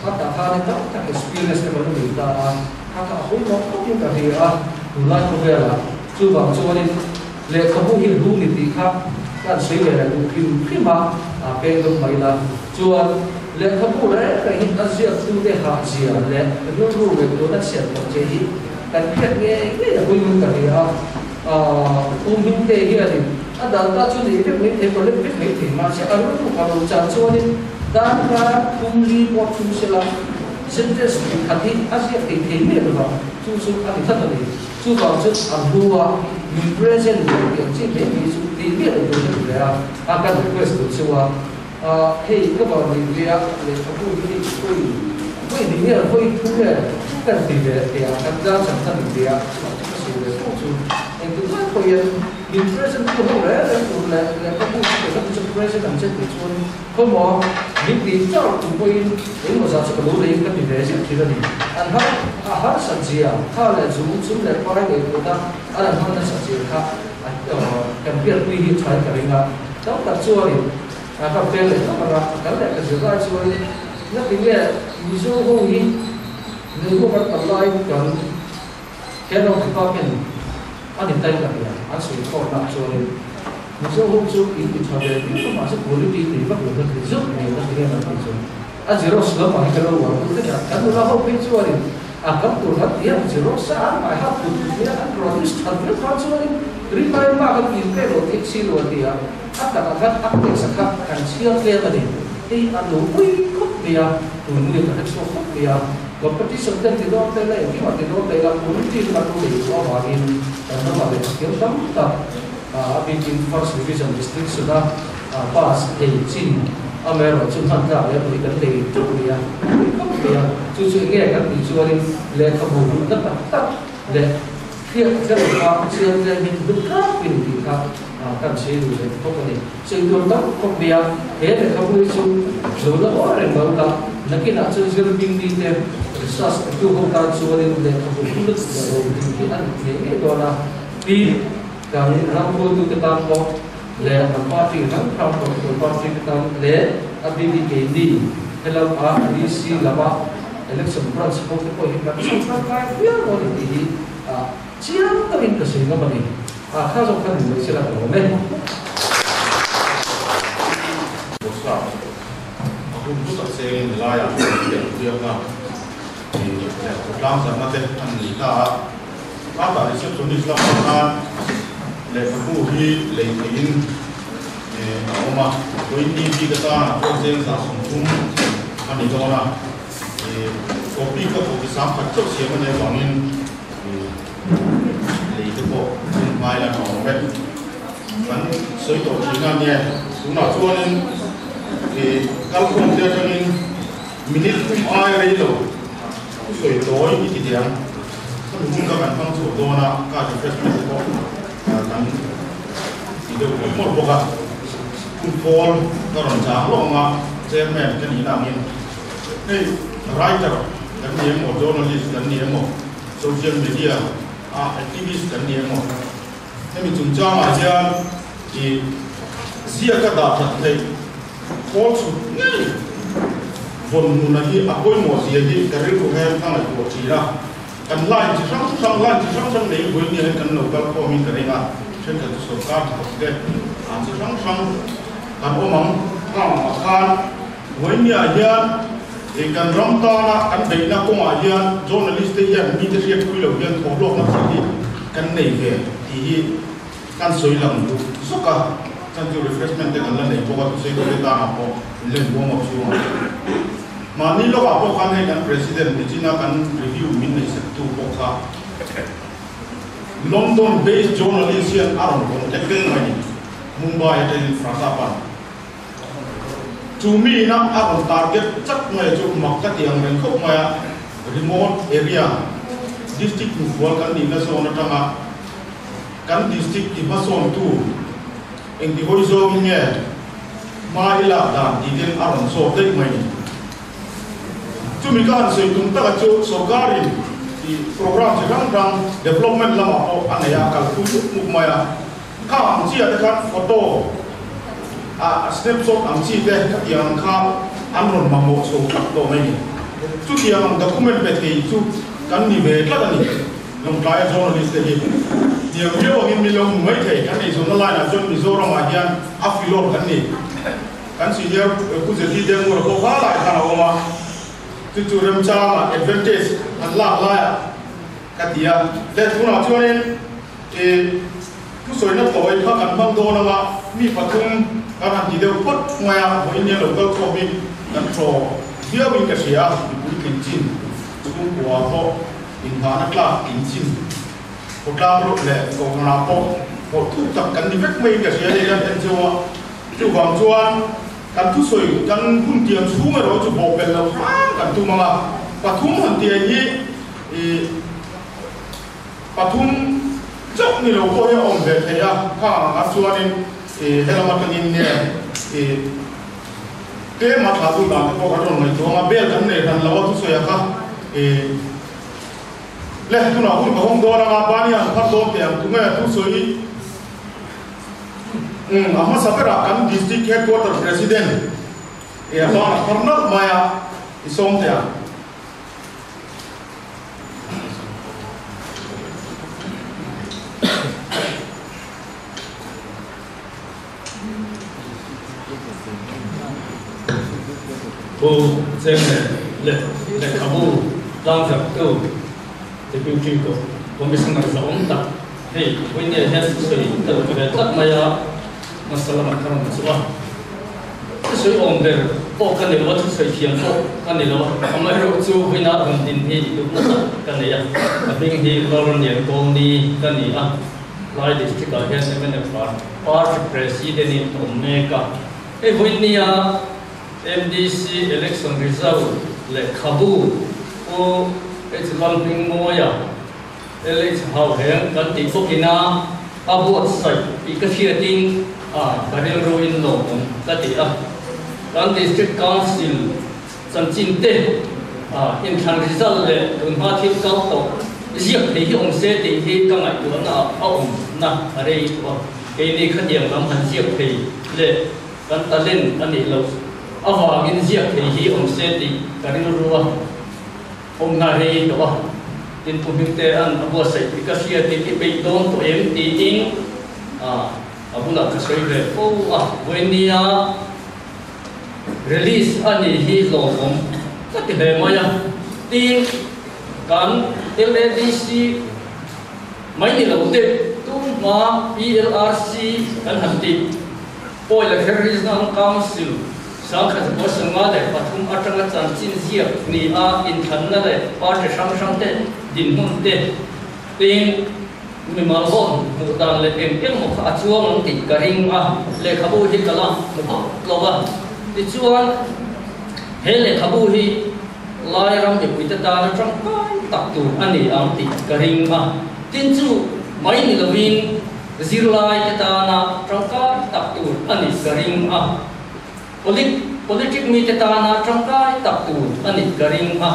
a tah khan e tam tak experience te kan lo nei ta a kha kha a pawimawh khawpin ka hria a tunlai khawvelah chuvang chuanin Lehkhabu hi hlu ni tih kha kan sawi ve leh duh hrim hrim a, a peng deuh mai la. Chuan lehkhabu reng reng hi a ziaktute hahzia leh rilru leh tuna chhiat tawh che hi kan hriat ngei ngei a huimun ka hria a. U Hmingte hianin a dan ta chu nei vek mai thei, collect vek mai thei mahse a rilru kha lo chan chuanin darkar thum li pawh thum sela sentence pakhat hi a ziak thei thei miah lo vang, chu chu a ni tlat a ni. Chuvang chu a hnua min present leh tih ang chi mai mai chu tih miah lo tur ka ti ve a, a kan request tur chu a, hei ka van nih ve a lehkhabu hi hei vawi vawi hnih nge vawi thum nge kan ti ve teh a, kan tlang chhan kha ni ve a, chuvang chu ka sawi ve fo chu engtik lai pawh hian min present tu ho reng reng tur leh lehkhabu chu kei ka ti chu present ang che tih chuan Khawmaw, min tih chauh tum pawhin engmaw zah chu ka lo leiin ka ti ve zeuh thin a ni. An har a harsat zia, kha leh zu, chum leh pai leh kut a an han hman nasat zia kha a kan biakpui hi thain ka ring a. Tam tak chuanin a ka vel leh hlauh ang a, kan lehkha zir lai chuanin ngati nge Mizo ho hi nunhua kan tam laiin kan Head of Department a ni tai ka nia, an sawi khawmna ah chuanin Mizo ho chu in ti tha ve viau a mahse quality nei vak lo na ti zeuh mai na ti hian an ti chu a xerox lamah hi ka lo uar deuh vek a, kan nula ho phei chuanin a kam tur khan ti ang xerox a an hmai hak put put mai a, an produce that viau khan chuanin rinai mark an in pek lo theih si lo a ti a, a takah khan a text a kha kan chhiar tlem a ni, hei a lo pui khawp mai a, tun nge ka hre chhuak khawp mai a. Competition ten ti dawn te la engkim ah ti dawn te la quality chu kan lo nei duh avangin kan ramah leh thiam tam tak a bikin first division distinction a pass thei chin amaherawh chu hman tlak leh pawh hi kan nei teuh mai a, pui khawp mai a, chu chu enge kan tih chuanin lehkhabu hmuhna tak tak leh hriat tlem kha chiang tlem hi hlut tlangpui ni tih kha kan chhui duh leh khawp a ni. Chei tur tam khawp mai a, he lehkhabu hi chu lo la awl reng lo la, nakinah chuan zir bing mite research petu ho tan chuanin lehkhabu hlut leh ro ding hi a ni ngei ngei dawn a, tin kan ram hruaitute tan pawh leh kan party hrang hrang political party te tan leh a BBKD helam a DC lama election branch ho te pawh hi kan chhan tangkai viau dawn a ni tih hi chiang takin ka sawi ngam a ni. A kha zawk khan in sawi ka lawm e. Bawrhsap, a hun hlu tak chengin helaiah thiam biakna leh khawtlang zarhna te an nei ta a. Khata receptionist lamah khan lehkhabu hi lei theihin a awm a, vawiin ni bik atana pawh cheng 30 a ni dawn a. Copy kha copy 3000 chauh siam a nih avangin lei te pawh hun hmai la tha awm e. Kan sawi tawh thin a nia, tunah chuanin kalkhawm te atangin minute thum ai rei lo thusawi tawi i ti teh ang. Khami hun kha kan hmang chhuah dawn a, ka refreshment te pawh kan ti deuh mawlh mawlh bawk a. Hun pawl ka rawn chang lawk ang a, chairman ka nihna angin hei writer kan ni emaw, journalist kan ni emaw, social media a activist kan ni emaw, Hemi chungchangah hian i ziaka dah that theih khawl chhut ngei vawn nuna hi a pawimawh zia hi ka rilru hian ka ngaihtuah thin a. Kan line chi hrang hrang, line chi hrang hrang nei buai nia hian kan lo kal khawmin ka ring a, thenkhat chu sorkar thawk te ah chi hrang hrang kan awm ang. Khang ah khan buai nia hian i kan ram tana kan beihna kawngah hian journalist te hian mite hriatpui lo hian thawhlawkna thil hi kan nei ve tih hi kan sawi lang duh zawk a, chan chu refreshment te kan la nei bawk a, thusawi te tanah pawh in len buang awk chhungah. Mahni lawkah pawh khan hei kan President nichina kan review min neih sak tu pawh kha London based journalist hian a rawn contact vek mai ni, Mumbai atangin Fratapan. Chu mi ina a rawn target chak mai chu mak ka ti ang reng khawp mai a, remote area, district hnufual kan nihna zawn atanga kan district ti hmasawntu engti hawi zawngin nge hma i lak dan tih ten a rawn zawk daih mai ni. Chumi ka han sawi tum taka chu sorkarin i program chi hrang hrang development lamah pawh a nei a, a kalpui mup mup mai a. Kha ang chi ah te khan photo ah snapshot ang chi te khatiang ang kha an rawn mamawh chho tak tawh mai ni. Chutiang ang document pe thei chu kan ni ve tlat a ni. Lawngtlaia journalist te hi hniam viau angin min lo hmu mai thei. Kan eizawnna line ah chuan Mizoram ah hian a filawr kan ni. Kan senior Pu Zeti Dengura pawh kha lai khan a awm a, chu chu remchangah advantage an lak laiah ka ti a. Le tunah chuanin I thusawina tawi kha kan hmang dawn anga mi pathum kan han ti deuh phawt mai a, vawiin hian lo kal khawm hi kan thaw viauin ka hria a, mipui tling chin chhungkua pawh inghahna tlak tling chin khawtlang rawt leh kohhranah pawh hlawh thuk tak kan ni vek maiin ka hria hei kan en cheu a, chuvang chuan kan thusawi kan hun tiam chhung erawh chu bawhpelh loh hrang kan tum anga pathum han tih hi i Pathum chauh ni lo pawh hi a awm ve thei a, kha ang ah chuanin i helam atangin nge i tlem a thlah duh dan te pawh kan rawn ngaihtuah ang a, bel kan nei hran lo a thusawi a kha i le tunah hun ka hawng dawn ang a, bani an phar dawn teh ang tunge thusawi umm a hmasa berah kan district headquarter president i a ban a phar nalh mai a i sawm teh ang. Pu Chairman leh lehkhabu tlangzarhtu Deputy Commissioner zahawm tak hei Vawinia hian sawi tel ve tlat mai a, hmasa lamah ka rawn chu a. Thusawi awm ber pawh ka ni lo a, thusawi thiam pawh ka ni lo a, amaherawh chu vawiina rawn din hi duhna tak ka nei a, ka hming hi Lalranian Kawlni ka ni a, Lai District ah hian mnf Party President in ka awm mek a, hei vawinia MDC Election Result lehkhabu Pu H Lalhmingmawia LH Hauheng kan tih bawkina a buatsaih tih ka hriatin a ka rilruin lawmawm ka ti a. Kan District Council chanchin te a inthlan result leh tunhma thil kal tawh ziak thei hi awm se tih hi ka ngaihtuahna ah a awmna a rei tawh a. Keini khatiang lam han ziak thei leh kan talent a nih loh avangin ziak thei hi awm se tih ka rilru a. Awmna rei tawh a, tin Pu Hmingtea'n a buatsaih tih ka hria tih i peih dawn tawh em tiin a bulah ka sawi ve fo a, vawinia release a nih hi hlawhawm ka ti hle mai a, tin kan LADC mai ni lo deuh tunhma PLRC kan han tih Pawi Lakher Regional Council. 1953 atanga chanchin ziak ni a inthanna leh party hrang hrang te dinhmun te tin mimal ho hmuh dan leh eng engemaw kha a chuang ang tih ka ring a, lehkhabu hi ka la hmu hauh lo a. Tichuan, he lehkhabu hi Lairam mipuite tana tangkai tak tur a ni ang tih ka ring a. Tin chu mai ni lovin zirlaite tana tangkai tak tur a nih ka ring a. Politic mite tana tangkai tak tur a nih ka ring a.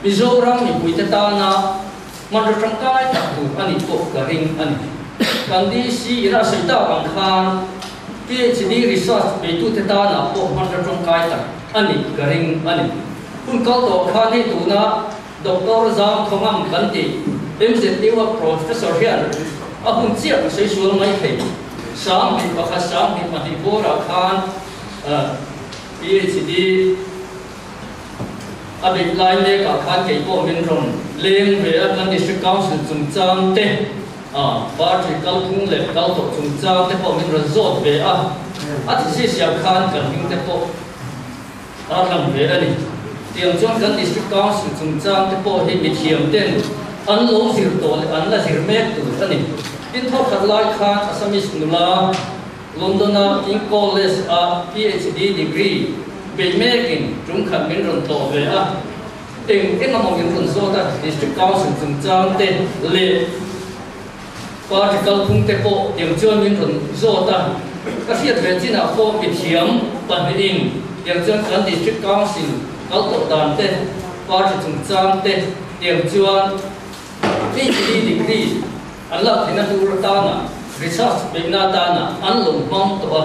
Mizoram mipuite tana hmanraw tangkai tak tur a nih pawh ka ring a ni. Kan DC ina a sawi tak ang khan PhD research beitute tana pawh hmanraw tangkai tak a nih ka ring a ni. Hun kal tawh khan hei tuna Doctor Zam Thawngam kan tih MZU a Professor hian a hun chiah ka sawi sual mai thei. 21 22 bawrah khan PhD a beih lai lekah khan kei pawh min rawn leng ve a, kan District Council chungchang te, party kalphung leh kal tawh chungchang te pawh min rawn zawt ve a, a thesis ah khan kan hming te pawh a lang ve a ni. Tiang chuan kan District Council chungchang te pawh hi mithiam ten an lo zir tawh leh an la zir mek tur a ni. Tin thawkhat lai khan Assamese nula London-a King College-a PhD degree bei mekin tum khat min rawn tlawh ve a. Eng eng emaw min rawn zawt a, District Council chungchang te leh Party kalphung te pawh tiang chuan min rawn zawt a, ka hriat ve chinah pawh mithiam pahnihin tiang chuan kan District Council kal tawh dan te, Party chungchang te tiang chuan PhD degree an lak theihna tur atana research beihna atana an lo hmang tawh a,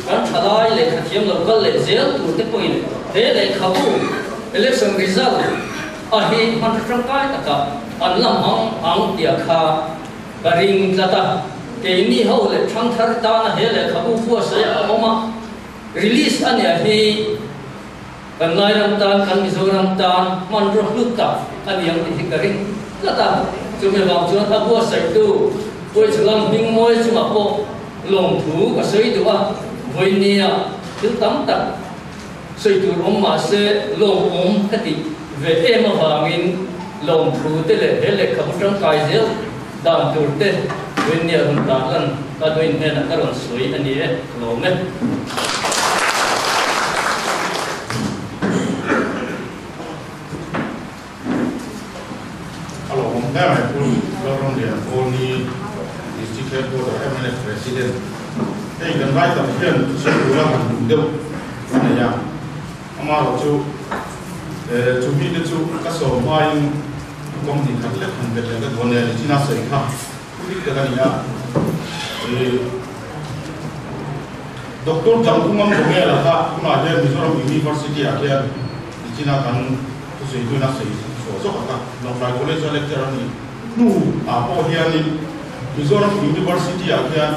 kan thalai lehkha thiam lo kal leh zel tur te pawhin he lehkhabu election result a hi hman tangkai takah an la hmang ang tia kha ka ring tlat a, keini ho leh thangthar tana he lehkhabu buatsaih a awm a, release a nia hi kan Lairam tan, kan Mizoram tan hmanraw hlu tak a ni ang tih hi ka ring tlat a, chumi vang chuan a buatsaihtu Puichhulam Hmingmawi chungah pawh lawmthu ka sawi duh a, vawinia thil tam tak Sawi tur awm mah se lawmawm ka tih ve em avangin lawmthu te leh he lehkhabu tangkai zel dan tur te Winnie rawn tar lan ka duin hnenah ka rawn sawi a ni e, ka lawm e. A lawmawm hle mai Pu Lalramlian Kawlni District Headquarter mnf President hei kan writer hian sawi tura han duh deuh a nei a, amaherawh chu chu mite chu ka sawm hmain kawng hnih khat lek han bet leh ka duh a nia nichina sawi kha thu dik tak a ni a. Doctor Jangkhungam Dongela kha tunah hian Mizoram University ah hian nichina kan Thusawitu ina sawi chhuah zawk a kha Lawngtlai College a lecture a nih hnu ah pawh hianin Mizoram University ah hian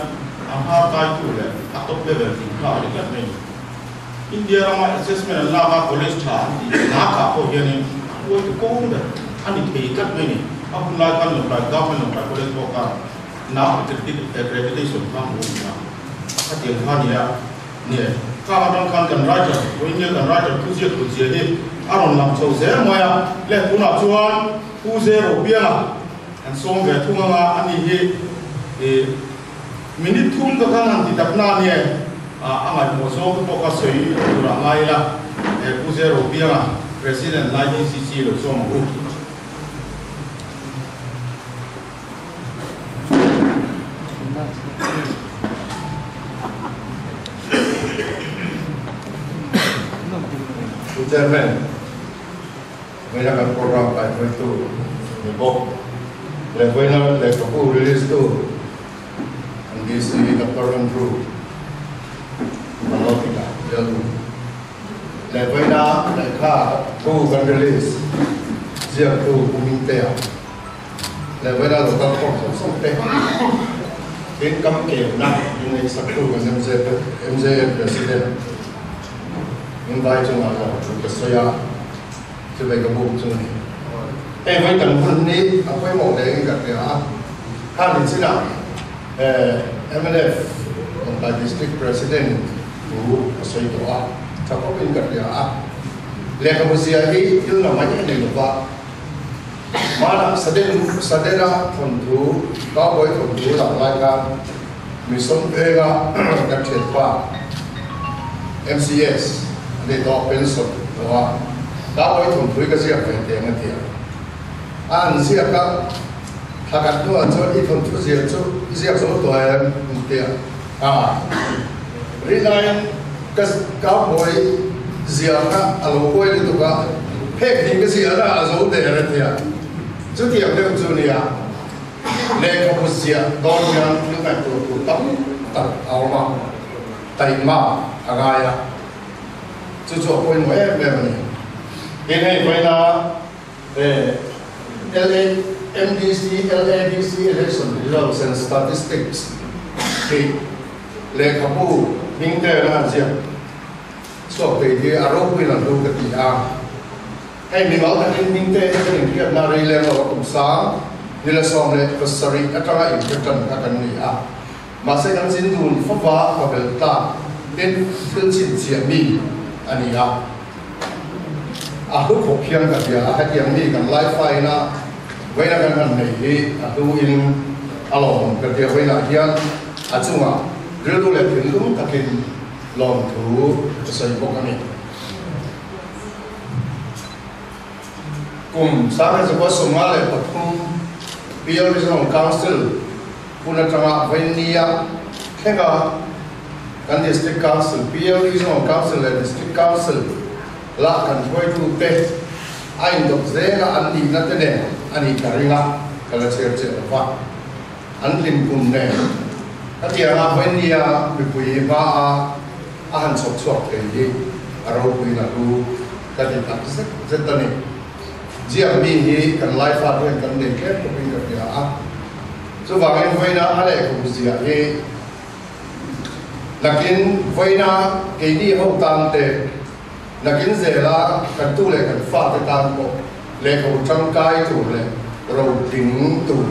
a hma taitu leh a top level tih kha a ni tlat mai a ni. India rama assessment an lak a college tha an tih nak ah pawh hianin a huaitu kawng ber a ni thei tlat mai a ni. A hun lai khan Lawngtlai Government Lawngtlai College pawh khan nak accreditation kha hmu a ni a, khatiang kha a ni a. Nge, khang atang khan kan writer, vawiin kan writer thu ziak tur zia hi a rawn lang chho zel mai a, le tunah chuan Pu Zero Pianga kan sawm ve thung anga a ni hi i minute thum ka khan han ti tak na nge a ngaihmawh zawng te pawh ka sawi tur ah ngai ila, Pu Zero Pianga President lai DCC lo sawm ang u. Pu Chairman, vawiina kan program kaihhruaitu ni bawk leh vawiina lehkhabu release tu kan DC Doctor Andrew Manotika bialtu leh vawiina lehkha bu kan release ziaktu Pu Hmingtea leh vawiina lo kal khawm zawng zawng te tin kam keuhna min neihsaktu kan MJF President min vai chungah lo thu ka sawi a, chuvei ka buk chu a ni. Hei vawi kan hun hi a pawimawh hle in ka hria a, khan in chinah mnf Lawngtlai District President thu ka sawi tawh a. Tha khawpin ka hria a, lehkhabu zia hi thil la mai a ni lo va, hmanah Saden Sadena thawnthu, Cowboy thawnthu dah lai khan mi sawmvenga kan thianpa MCS a ni tawh pension tawh a, Cowboy thawnthu hi ka ziak ve teng a ti a, a an ziak a, thla khat hnuah chuan i thawnthu ziak chu i ziak zo tawh em? an ti a. A rinaiin ka cowboy ziah kha a lo huai lutuk a, phek hnih ka ziah na a zo der a tia. Chutiang deuh chu nia, lehkhabu ziah dawn hian thil ngaihtuah tur tam tak a awm a, taihma a ngai a, chu chu a pawimawh em em a ni. Tin hei vawiina LAMDC, LADC Election Results and Statistics tih lehkhabu hming tel a han ziak chhuak thei hi a ropuiin a hlu ka ti a. Hei mimal takin hming te hi kan inhriatna rei lem lo a kum sang 17 atanga inhre tan kha kan ni a. Mahse kan zin dun fova ka bel tlak tin thil chhinchhiah mi a ni a. A hlu khawp hian ka hria a, hetiang mi kan laifain a vawiina kan han nei hi a hlu in a lawmawm ka tia, vawiinah hian a chungah rilru leh thinlung takin lawmthu ka sawi bawk a ni. Kum 1953 PL Regional Council hun atanga vawinia thlenga kan District Council, PL Regional Council leh District Council lah kan hruaitute a indawp zela an nihna te nen a nih ka ring a, ka la chhiar chiah lo va, an hlim kum nen hetianga vawinia mipui hmaa a han chhawp chhuak thei hi a ropuiin a hlu ka ti tak zet zet a ni. Ziak mi hi kan Laifa te hian kan nei tlem khawpin ka hria a, chuvangin vawiina a lehkhabu ziah hi Nakin vawiina keini ho tan te, nakin zela kan tu leh kan fate tan pawh lehkhabu tangkai tur leh rotling tur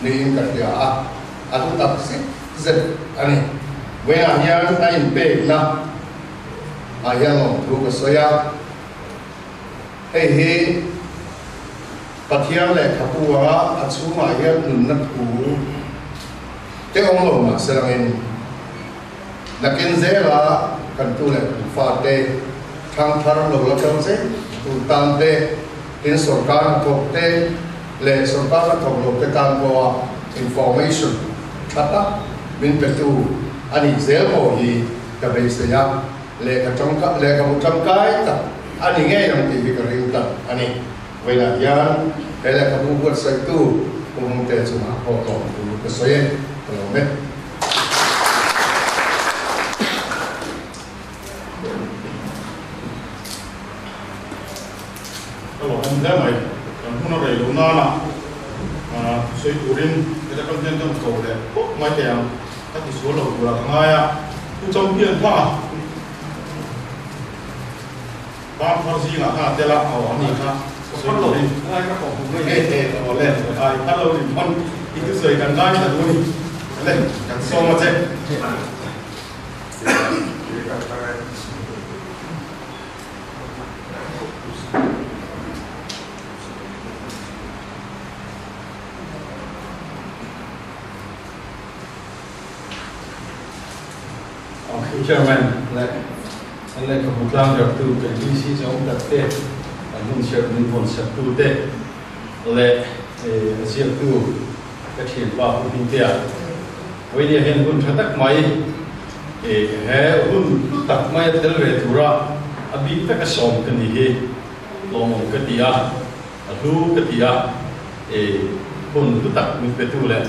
niin ka hria a, a hlu tak zet zet a ni. Vawiinah hian a inpekna ah hian lawmthu ka sawi a, hei hi Pathian lehkhabu anga a chhungah hian nunna thu, Te awm lo mah se langin nakin zela kan tu leh kan fate thangthar lo la kal zet tur tan te, tin sorkar hnathawk te leh sorkar hnathawk lo te tan pawha information tha tak min petu a nih zel pawh hi ka beisei a, lehkha tangkai lehkhabu tangkai tak a ni ngei ang tih hi ka ring tlat a ni. Vawiinah hian he lehkhabu buatsaihtu Pu Hmungte chungah pawh lawmthu ka sawi e, ka lawm e. Ka lawmawm hle mai, kan hmun a rei lo nana sawi turin heta kan hian kan ko leh pawp mai thei ang, ka ti sual lo turah ka ngai a, Pu Champion thanga. Bang thar zingah khan a tel a, aw a ni kha sawi turin nge nge aw le ai thar lo rin pawn i thusawi kan ngaithla duh a ni le kan sawm a che. Chairman leh an lehkhabu tlangzartu kan DC zawng tak te, an hun chhiat min vawn saktu te leh a ziaktu ka thianpa Pu Hmingtea Vawinia hian hun tha tak mai he hun hlu tak mai a tel ve tura a bik taka sawm ka ni hi lawmawm ka ti a, a hlu ka ti a, hun hlu tak min petu leh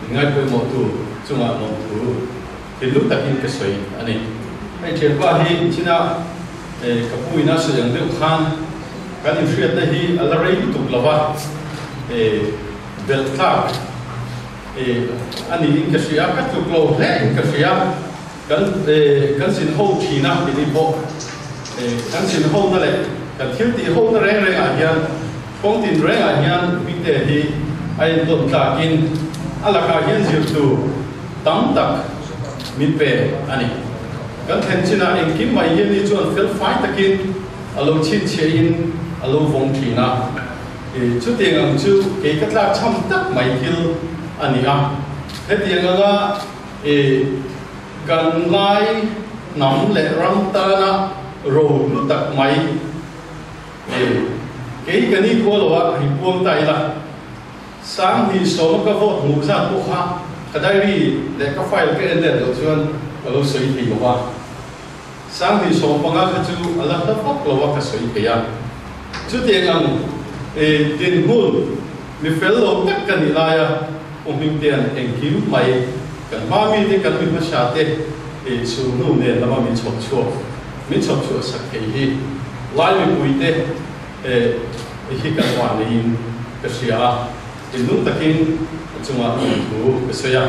min ngaipawimawhtu chungah lawmthu Thinlung takin ka sawi a ni. Hei thianpa hi china ka pu ina sawi ang deuh khan kan inhriatna hi a la rei lutuk lo va, belh tlak a niin ka hria, ka tluk lo hle in ka hria. Kan kan zin ho thin a tih ni pawh kan zin ho na leh kan thil tih ho na reng reng ah hian kawng tin reng ah hian Bikte hi a entawn tlakin a lakah hian zirtu tam tak min pe a ni. Kan thlen chinah engkim mai hi ani chuan fel fai takin a lo chhinchhiahin a lo vawng thin a. Chutiang ang chu kei ka tlak chham tak mai thil a ni a. Hetiang anga kan lai hnam leh ram tana ro hlu tak mai kei ka ni khua lo a, hei puang ta ila. Sanghnih sawma ka vote hmuh zat pawh kha ka diary leh ka file ka en let loh chuan ka lo sawi thei lo va. Sanghnih 15 kha chu a la hla vak lo a ka sawi thei a. Chutiang ang dinhmun mi fel lo tak ka nih laia U Hmingtea'n engkim mai kan hma mite kan mi hmasa te chhungnu nen lama min chhawp chhuak min chhawp chhuah sak thei hi Lai mipuite hi kan uar neiin ka hria a, thinlung takin a chungah lawmthu ka sawi a,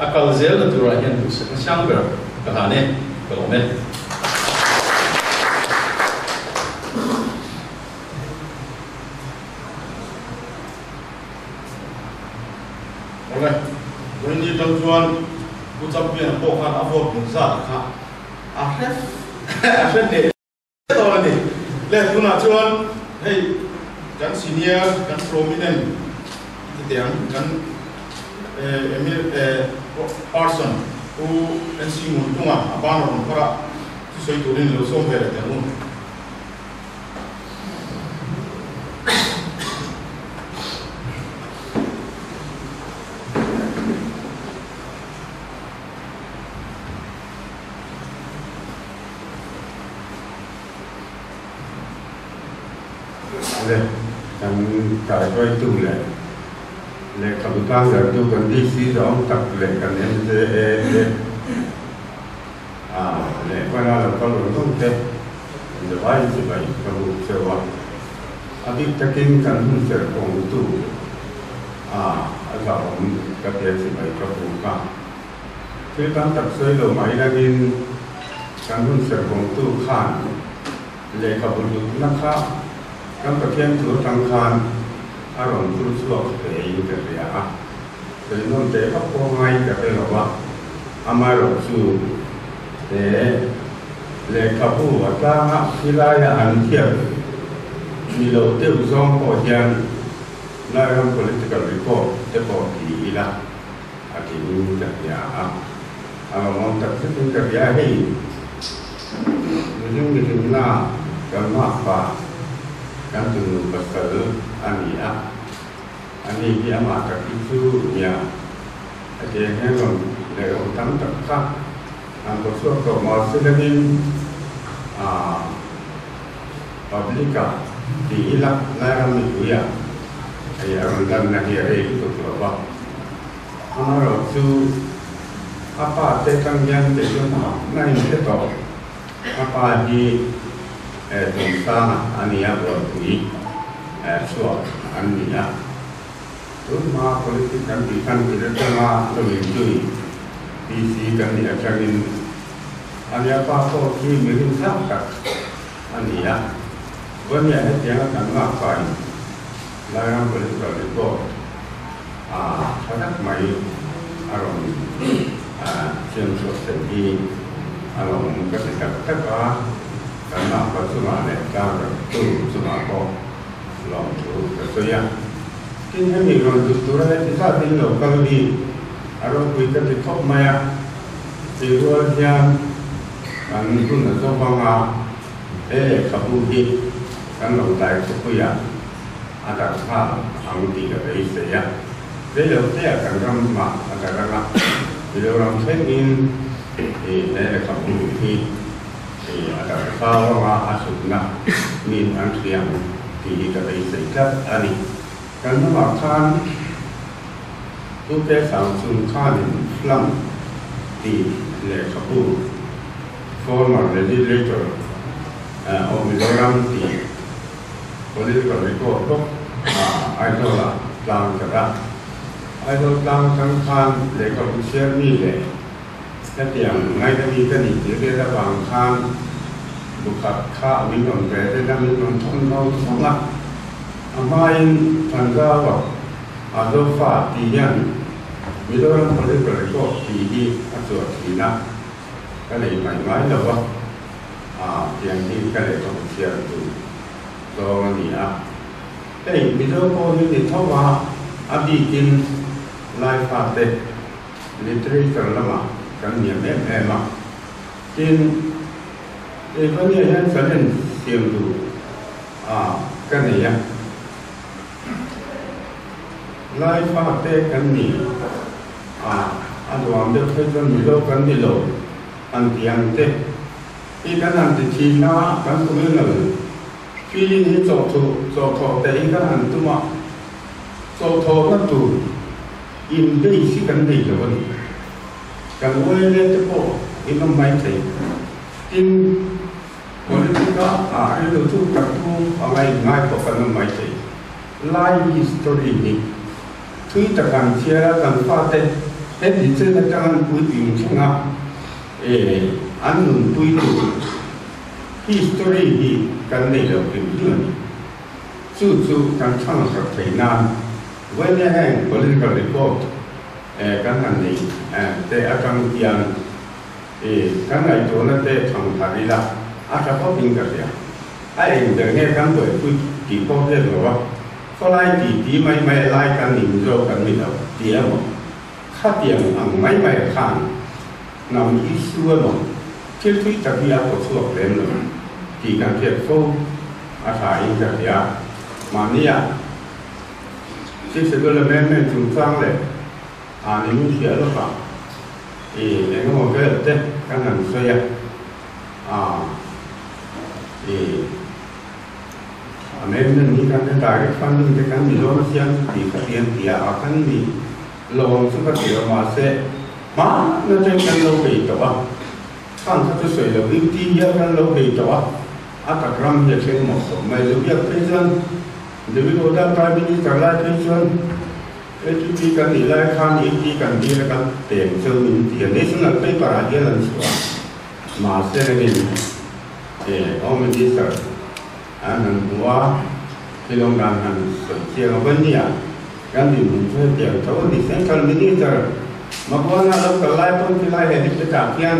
a kal zelna turah hian duhsakna siang ber ka hlan e, ka lawm e. Awle, vawiin atang chuan Pu Champion-a pawh khan a vote hmuh zat kha a hre a hre hneh. Tawh a ni. Le tunah chuan hei kan senior, kan prominent ti teh ang, kan person Pu NC Nguntunga a ban rawn phawrh a, thusawi turin lo sawm ve leh teh ang u. Le kan kaihruaitu leh lehkhabu tlangzartu kan DC zawng tak leh kan MJA te leh hmana lo kal rawn zawng te zavaiin chibai ka buk cheu a. A bik takin kan hun serh kawngtu a zahawm ka tia chibai ka buk a. Thil tam tak sawi lo mai langin kan hun serhawngtu khan lehkhabu hlutna kha kan Pathian thu atang khan a rawn phur chhuak hlein ka hria a, sawi nawn teh vak pawh ngai ka hre lo a, amaherawh chu he lehkhabu a tlanga khilaia an thiat ni lo deuh zawng pawh hian Lairam Political Report te pawh ti ila. A tling ka hria a, a lawmawm tak zetin ka hria hei mihring mihringna kan makpa kan tunu pasal a ni a, a ni hi amah tak hi chu nia a ke hian rawn leh awm tam tak kha an ko chhuak tawh mahse langin a public ah ti ila Lairam mipuiah hei a rawn lanna hi a rei lutuk lo va. Amaherawh chu a pa te atang hian kei chu na inhre tawh. A pa hi Tumsanga a ni a, buaipui chhuak an ni a. Tun hma politics kan tih khan tir atanga lo inzui PC kan nih atangin a nia pa pawh khi mi rintlak tak a ni a. Vawnia hetianga kan lak pahin Lairam political report a tha tak mai a rawn siam chhuak thei hi a lawm ka ti tak tak a, kan lak chungah leh tlang tu chungah pawh lawmthu ka sawi a. Tin, hemi rawn duh tura heti zatin lo kal hi a ropui ka ti khawp mai a, tih rual hian kan hun a zo vang a, he lehkhabu hi kan lo tlai khawpuiah a darh nghal ang tih ka beisei a, reilotea kan ram mah a darh ang a, Mizoram thlengin he lehkhabu hi a darh zau ang a, a hlutna min an hria ang tih hi ka beisei tlat a ni. Kan ramah khan Pu Kesang Chung khanin Flam tih lehkhabu former legislator of Mizoram tih political record bawk Aizawlah tlang tar a. Aizawl tlang tang khan lehkhabu chhiar mi leh hetiang ngaina mi ka nih tih vel avang khan bukhat kha min rawn ve vel a, min rawn thawn lo thung a. A hmain Thanzau-a a Zofa tih hian Mizoram Political Record tih hi a chuah thin a. ka nei mai ngai lo a, ah tiang hi ka lehkhabu chhiar tur zawng a ni a. Hei Mizo pawh hi ni tho a, a bikin Lai fate literature lamah kan hniam em em a. Tin, keimahniah hian challenge siam duh ah ka nei a. Lai fate kan ni a, a duam deuh phei chuan Mizo kan ni lo han ti ang che. Hi kan han ti thin a, kan communal feeling hi chawhthuh chawhthawh te hi kan han tum a, chawhthawhna tur in base hi kan nei lo a ni. Kan uaile te pawh in awm mai thei. Tin, politic-a ah rilru thuk tak thu a ngai ngai pawh kan awm mai thei. Lai history hi thui tak an chhiar a, kan fate heti chen atang an puitling thleng a, e an nunpui tur history hi kan nei lo hrim hrim a ni. Chu chu kan thlang hrep thei nan vawinia heng political report kan han nei te atang hian e kan ngaihtuahna te thang thar ila a tha khawp in ka hria. A eng ber nge kan buaipui tih pawh hriat lo a, khawlai ti ti mai mai a lai kan ni Mizo kan ni lo tih emaw, khatiang ang mai mai a khan hnam issue emaw thil thui tak hi a kaw chhuak lem lo tih kan hriat fo a tha in ka hria. Mahnia Sixth Schedule Amendment chungchang leh ah ni min hriah lawk ah i eng emaw vel te kan han sawi a, ah i amendment hi kan direct funding te kan ni dawn a siam chu tih kha ti an ti a, a kan ni lo ang chu ka ti lo mahse hmana teng kan lo bei tawh a, khang kha chu sawi lo in ti hial kan lo bei tawh a, a tak ram hi a thleng mawh tawh mai lo biak phei chuan David Oda Prime Minister lai phei chuan ATP kan nih lai khan AT kan dil a kan peng cheu min ti a, National paper ah hian an chhuah a, mahse rengin Home Minister an han hmu a, thil awm dan han sawi chiang a, Vania kan dinhmun chu hetiang tho a ni, Central Minister Makwana lo kal lai pawn khilai he heti ah khian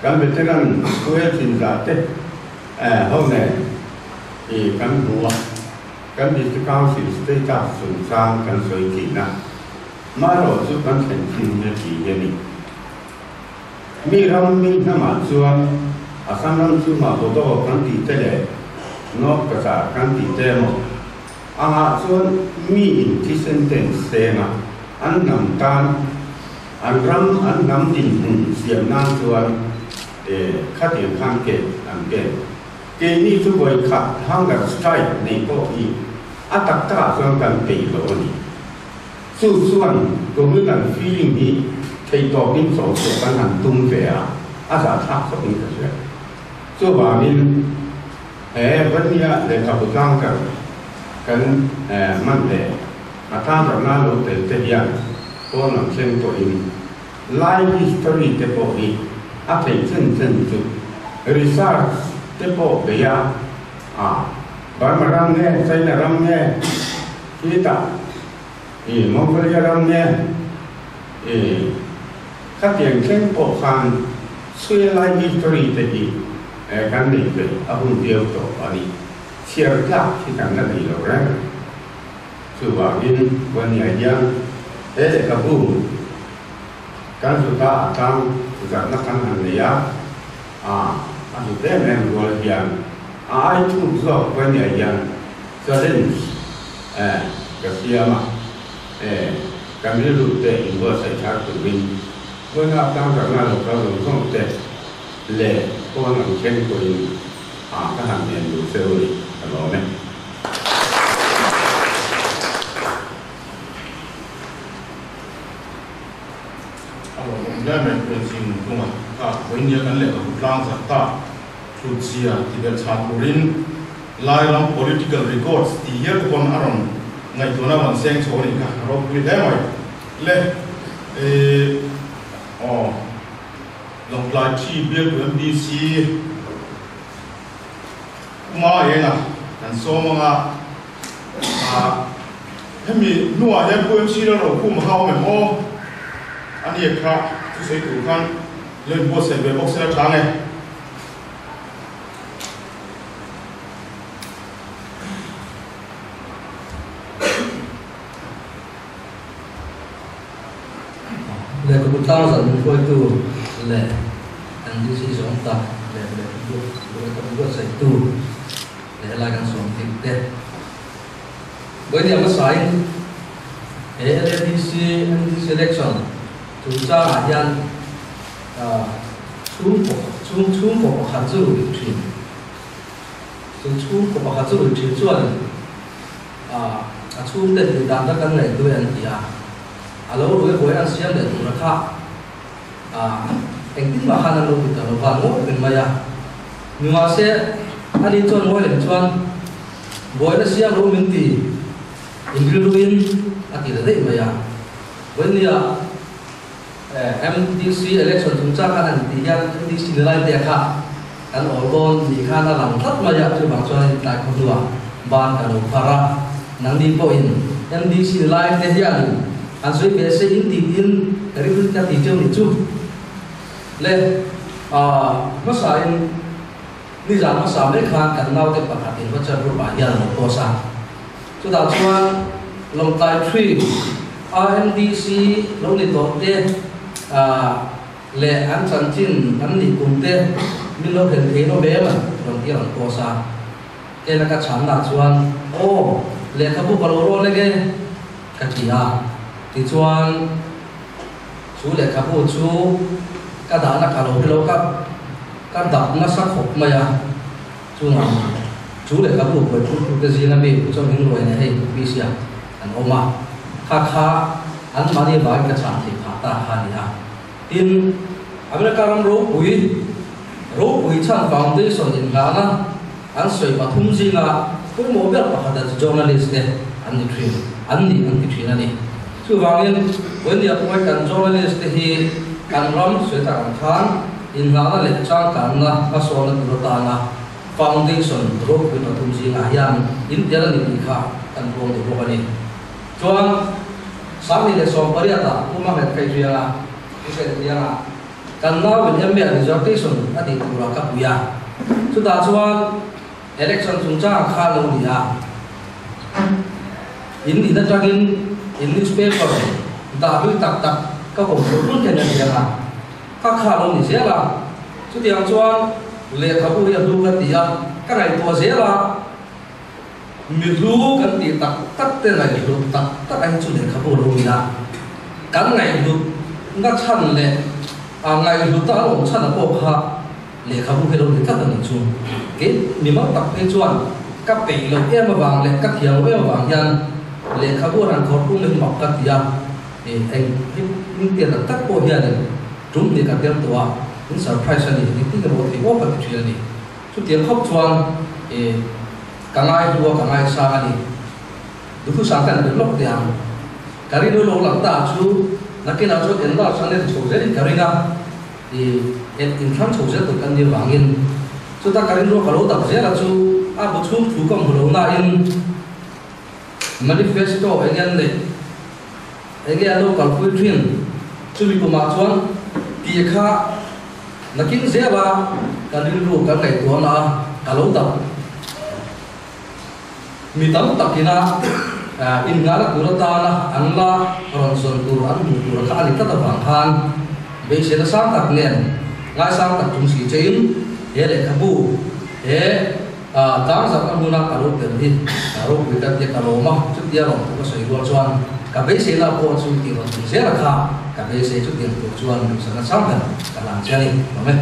kan veteran Pu Chin Zah te ho nen kan hmu a. Kan District Council status chungchang kan sawi thin a, marawh chu kan thlen thin hi a ti hi a ni. Mi ram mi hnamah chuan Assam ram chhungah Bodo kan tih te leh North Cachar kan tih te emaw angah chuan mi in thisen ten seng a, an hnam tan an ram an hnam dinhmun siam nan chuan khatiang khan ke an pen. Keini chu vawi khat hunger strike nei pawh hi a tak takah chuan kan peih lo a ni. Chu chuan communal feeling hi theihtawpin chawhchhuah kan han tum ve a, a zahthlak khawpin ka hria. Chuvangin he Vania lehkhabu tlangkar kan hman leh a tlangkarna lo tel te hian pawn lam thleng pawhin Lai history te pawh hi a theih chen chen chu research te pawh bei a, a Burma ram nge China ram nge khitah i Mongolia ram nge i khatiang thleng pawh khan chhui lai history te hi kan nei ve a hun viau tawh a ni. Chhiar tlak hi kan la nei lo reng. Chuvangin Vania hian he lehkhabu kan hluta a tlang zarhna kan han nei a, a a hlut em em rual hian a ai thuk zawk Vania hian challenge eh ka siam a, eh kan rilru te inbuatsaih thar turin Vania tlang zarhna lo kal zawng zawng te leh pawn ang thleng pawhin a ka han en duh cheu a ni, ka lawm e. A lawmawm hle mai Puanching Nunphunga kha vawinia kan lehkhabu tlang zat ta Thutchia ti belh chhah turin Lairam Political Records tih hial te pawn a rawn ngaihtuahna a rawn seng chho a nih kha a ropui hle mai le eh aw Lawngtlai Thi Bialtu MDC Kuma enga kan sawm anga ah hemi hnuah hian Pu MC Lalrokhuma kha a awm em aw? A ni kha thusawi tur khan. Lo inbuatsaih ve bawk sela tha nge? Lehkhabu tlangzalh min hruaitu leh NDC zawng tak leh lehkhabu buatsaihtu leh helai kan sawm dik te. Vawinia hmasain he LADC NDC election chungchangah hian chhungkaw chhung chhungkaw pakhat chu rui thin. Chu chhungkaw pakhat chu rui thin chuan a chhungte tih dan kha kan ngaihtuah an ti a, a lo rui buai an siam leh tura kha engtin mah khan an lo ti ta lo va ngawt reng mai a. Nimahse ani chuan ngawi lem chuan buaina siam lo min ti inrilruin a ti ta daih mai a. Vawinia MDC election chungchang khan an tih hian MDC ni lai te kha kan awl dawn ni khan a lang tlat mai a, chuvang chuan in tlai khaw hnuah ban ka lo phar a, nangni pawhin MDC ni lai te hian an sawi ve se in tih in ka ring ka ti cheu ni chu le hmasa in nizan hmasa mai khan kan naute pakhat in WhatsApp group ah hian a lo post a. Chutah chuan Lawngtlai Tree, RMDC lo ni tawh te leh an chanchin an nih kum te min lo hel thei lo ve man rawn ti rawn post a. Kela ka chhanna chuan aw lehkhabu ka lo rawn eng e ka ti a. Tichuan chu lehkhabu chu ka dahna ka lo hre lo ka ka dap nasa khawp mai a. Chungah chu lehkhabu buaipui tute zinga mi Pu Chawhming Ruai nen hei Office-ah an awm a, kha kha anmahni vangin ka chhan theih phah ta kha a ni a. Tin, America ram ropui, ropui chhan foundation inngahna an sawi pathum zinga pawimawh ber pakhat a chu journalist te an ni thin, an ni an ti thin a ni. Chuvangin, Vawinia pawh kan journalist te hi kan ram sawi tak ang khan, Inngahna leh changkanna hmasawnna tur atana foundation ropui pathum zingah hian intel a ni tih kha kan puang duh bawk a ni. Chuan 2018 ah Pu Mahmet Khaihrianga, Pu Hriatlianga, kan nauin MA dissertation a tih turah ka pui a, chutah chuan election chungchangah kha lo ni a, in in atangin in newspaper dah hlui tak tak ka kawm hlur hlur hian a hria a. Ka kha lo ni zel a, chutiang chuan lehkhabu hi a hlu ka ti a, ka ngaihtuah zel a, mi hlu kan tih tak tak te ngaihhlut tak tak a hi chu lehkhabu lo ni a, kan ngaihhlut na chhan leh a ngaihhlut a an awm chhan a pawh kha lehkhabu hi lo ni tlat a ni chu. Kei mimal tak phei chuan ka peih loh em avang leh ka thiam loh em avang hian lehkhabu a rawn khawrh tum hi mak ka ti a. Eng in tia tak tak pawh hianin tum hnih ka tel tawh a, in surprise a ni, engtin emaw thei awk ka ti thin a ni. Chutiang khawp chuan ka ngai hlu a, ka ngai sang a ni. Duhthusang te an belh lawk teh ang. Ka rilru lo lang ta chu nakinah chuan enlarge an en chho zelin ka ring a, inthlang chho zel tur kan nih avangin. Chuta ka rilru ka lo dap zel a chu a bu chhung thu ka hmu lo nain, Manifesto enge an neih? Enge an lo kalpui thin? Chumi kumah chuan tih kha nakin zela kan rilru kan ngaihtuahna a ka lo dap. Mi tam takina innghahna tur atana an la rawn zawn tur an hmuh tur kha a ni tlat avang khan beiseina sang tak nen ngaisang tak chung si chein he lehkhabu he A tlangzarhna hmuna ka lo tel hi ka ropui ka tia ka lawm a, chutia rawn thu ka sawi rual chuan ka beisei lah pawh chu tih rawn tum zel a kha ka beisei chutiang tur chuan duhsakna chang ber ka hlan che a ni lawm e.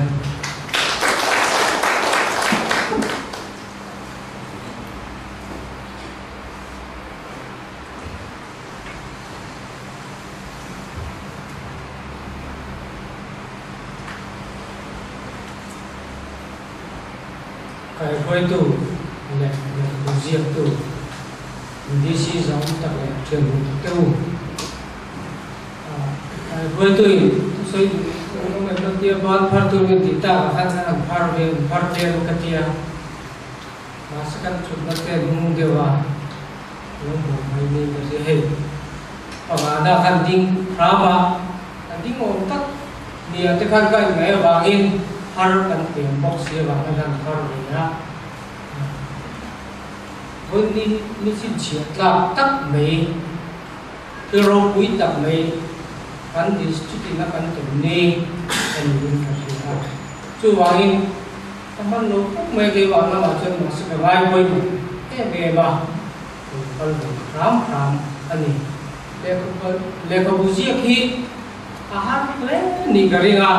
Kaihruaitu leh lehkhabu ziaktu DC zawng tak leh thian hmuh tak te u. Kaihruaitu in thusawi duh an awm em lo tia ban phar tur in tih tak ah khan an han phar ve an phar vel ka tia. Mahse kan thutna te an hmung deuh a, lo hmuh mai ni ka hria hei. Pangana khan ding hram a, a ding awm tak. Nia te khan ka inngaih avangin har kan tiam bawk si avang hian har ve a. Vawiin ni chhinchhiah tlak tak mai, thil ropui tak mai kan district in a kan tum ni a niin ka hria a. Chuvangin ka hman lo khawp mai keimah lamah chuan mahse ka ngai pawimawh em em a, lo kal ve hram hram a ni. Lehkhabu ziak hi a har hle nih ka ring a,